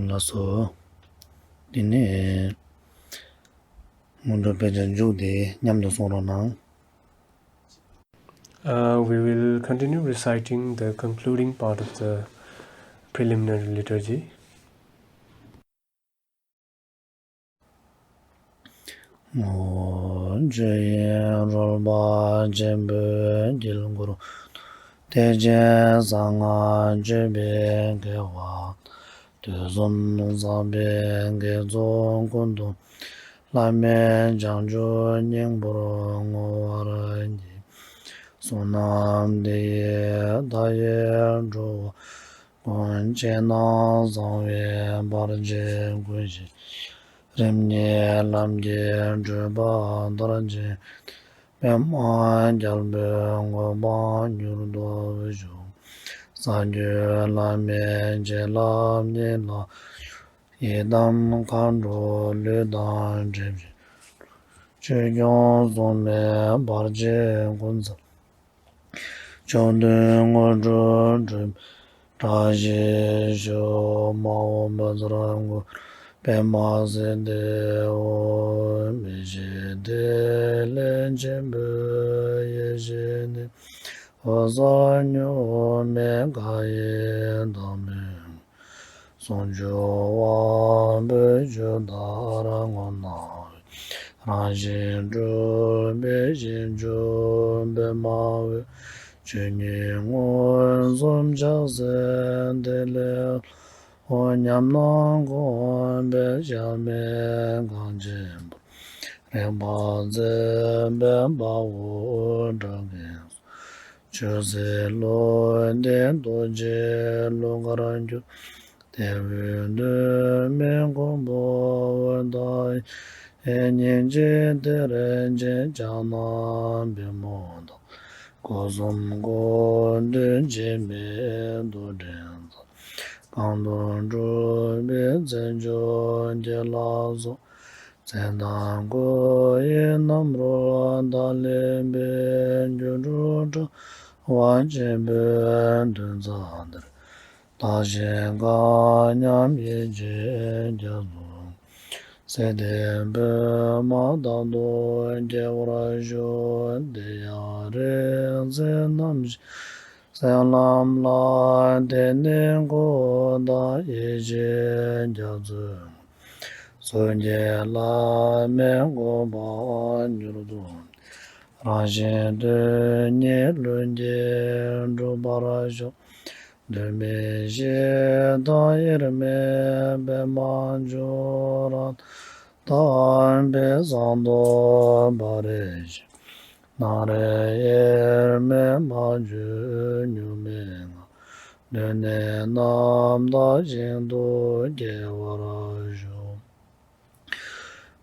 ལགས་སོ། དེ་ནས་སྔོན་འགྲོ་དཔེ་ཆ་མཇུག་དེ་མཉམ་དུ་གསུང་རོགས་གནང་། Uh, we will continue reciting the concluding part of the preliminary liturgy. ཨོ། ཆོས་དབྱིངས་རོལ་པ་ཆེན་པོའི་དཀྱིལ་འཁོར་དུ། ཐེག་ཆེན་གསང་སྔགས་སྤྱོད་པའི་དགེ་བ་དུས་གསུམ་བསགས་པའི་དགེ་ཚོགས་ཀུན་ཏུ། བླ་མེད་བྱང་ཆུབ་སྙིང་པོར་བསྔོ་བར་བགྱི། བསོད་ནམས་འདི་ཡིས་མཐའ་ཡས་འགྲོ་བ་ཀུན། ཇི་སྙེད་གསང་བའི་བར་ཆད་ཀུན་ཞི། རིམ་གཉིས་ལམ་གྱི་བགྲོད་པ་མཐར་ཕྱིན། པདྨ་རྒྱལ་པོའི་གོ་འཕང་མྱུར་ཐོབ་ཤོག། ས་བཅུའི་བླ་མའི་བྱིན་རླབས་ཉེར་ལེན། ཡི་དམ་མཁའ་འགྲོ་ལུས་དང་འདྲེས་པའི། ཆོས་སྐྱོང་སྲུང་མའི་བར་ཆད་ཀུན་སེལ། མཆོག་ཐུན་དངོས་གྲུབ་སྒྲུབ་པའི་བཀྲ་ཤིས་ཤོག། མ་འོངས་བུ་ཚར་དངོས་གྲུབ་པདྨ་སིདྡྷི་ཧོ། མི་ཤིགས་ཐིག་ལེ་ཆེན་པོའི་ཡེ་ཤེས་ནི། འོད་གསལ་གཉུག་མའི་མཁའ་ཡི་མཐའ་མེད། ཟུང་འཇུག་དབང་པོས་ཆོས་མཐར་ངོ་སྣང་བའི། རང་བཞིན་གྲུབ་པའི་ཞིང་མཆོག་པདྨ་འོད། ཆོས་ཉིད་མངོན་སུམ་ཕྱག་འཚལ་ཐིག་ལེ་ལྷ། ཉམས་སྣང་སྒོམ་པའི་གཞལ་མེད་ཁང་ཆེན་པོར། རིག་པ་འཛིན་པའི་དཔའ་བོས་སྐྲག་སྐད་སོགས། ཆོས་སྲིད་བློ་ལྡན་རྡོ་རྗེའི་གླུ་གར་གྱུར། དལ་བུས་འདོད་མའི་མགོན་པོ་འོད་དཔག་ཡེ། སྙིང་རྗེའི་གཏེར་ཆེན་ཕྱག་ན་པདྨོ་དང་། སྒོ་གསུམ་ཀུན་འདུས་འཆི་མེད་རྡོར་དྲིལ་མཛད། གང་འདུལ་སྤྲུལ་པའི་རྩལ་མཆོག་ཁྱེད་ལ་སོགས། མཚན་དང་སྐུ་ཡི་རྣམ་རོལ་བདག་ལེན་པའི། སྒྱུ་འཕྲུལ་དྲ་བ་ཆེན་པོའི་མདུན་རྩ་འདིར། བདག་གཞན་འགའ་མཉམ་ཡིད་ཆེས་རྒྱ་མཚོ། སྲིད་མཐའི་བོད་དམག་རྟག་ཏུ་རྒྱལ་བར་ཤོག། དེ་ཡང་རིག་འཛིན་རྣམ་བཞི་སེམས་ལམ་ལ། དེང་ནས་འཁོར་དང་ཡེ་ཤེས་རྒྱ་མཚོའི་ངོ་བོ། གསུང་རྒྱལ་བླ་མའི་གོ་འཕང་མྱུར་ཐོབ། རང་གཞན་དོན་གཉིས་ལྷུན་གྱིས་འགྲུབ་པར་ཤོག། གདོན་མི་ཤེས་མཐའ་ཡས་མེ་འབར་མ་མཆོག། རང་དང་པོའི་གསང་རྡོར་དཔའ་རིས་ཞི། སྣང་རིས་དབྱེར་མེད་མ་བཅོས་གཉུག་མའི་ངང་། གདོད་ནས་རྣམ་དག་ཞིང་དུ་སྐྱེ་བར་ཤོག།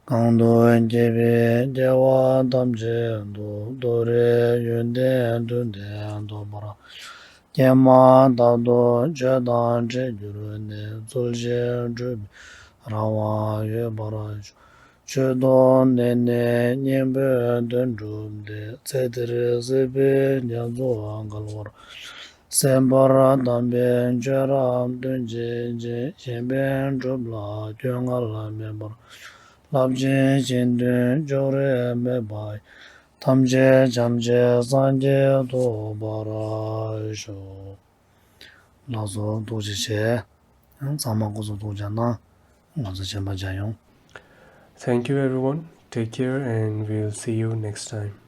གང་དུ་སྐྱེས་པའི་སྐྱེ་བ་ཐམས་ཅད་དུ། རྡོ་རྗེ་ཡོན་ཏན་མཐུ་ལྡན་ཐོབ་པར། སྐྱེས་མ་ཐག་ཏུ་ཆོས་དང་འཕྲད་གྱུར་ནས། ཚུལ་བཞིན་སྒྲུབ་པའི་རང་དབང་ཡོད་པར་ཤོག། ཆོས་ཐོབ་ནས་ནི་སྙིང་པོའི་དོན་གྲུབ་སྟེ། ཚེ་འདིར་སྲིད་པའི་རྒྱ་མཚོ་བརྒལ་བར། སྲིད་པར་གདམས་པའི་ཆོས་རབ་སྟོན་བྱེད་ཅིང་། གཞན་ཕན་སྒྲུབ་ལ་སྐྱོན་སྔར་མེད་པར། རླབས་ཆེན་ཞིང་དུ་ཕྱོགས་རིས་མེད་པ་ཡི། ཐམས་ཅད་བྱམས་ཆེན་སངས་རྒྱས་ཐོབ་པར་ཤོག། ལགས་སོ། ཐུགས་རྗེ་ཆེ། ཚང་མ་སྐུ་གཟུགས་ཐུགས་ཅག་གནང་། ང་ཚོ་རྗེས་མ་མཇལ་ཡོང་། Thank you everyone. Take care and we'll see you next time.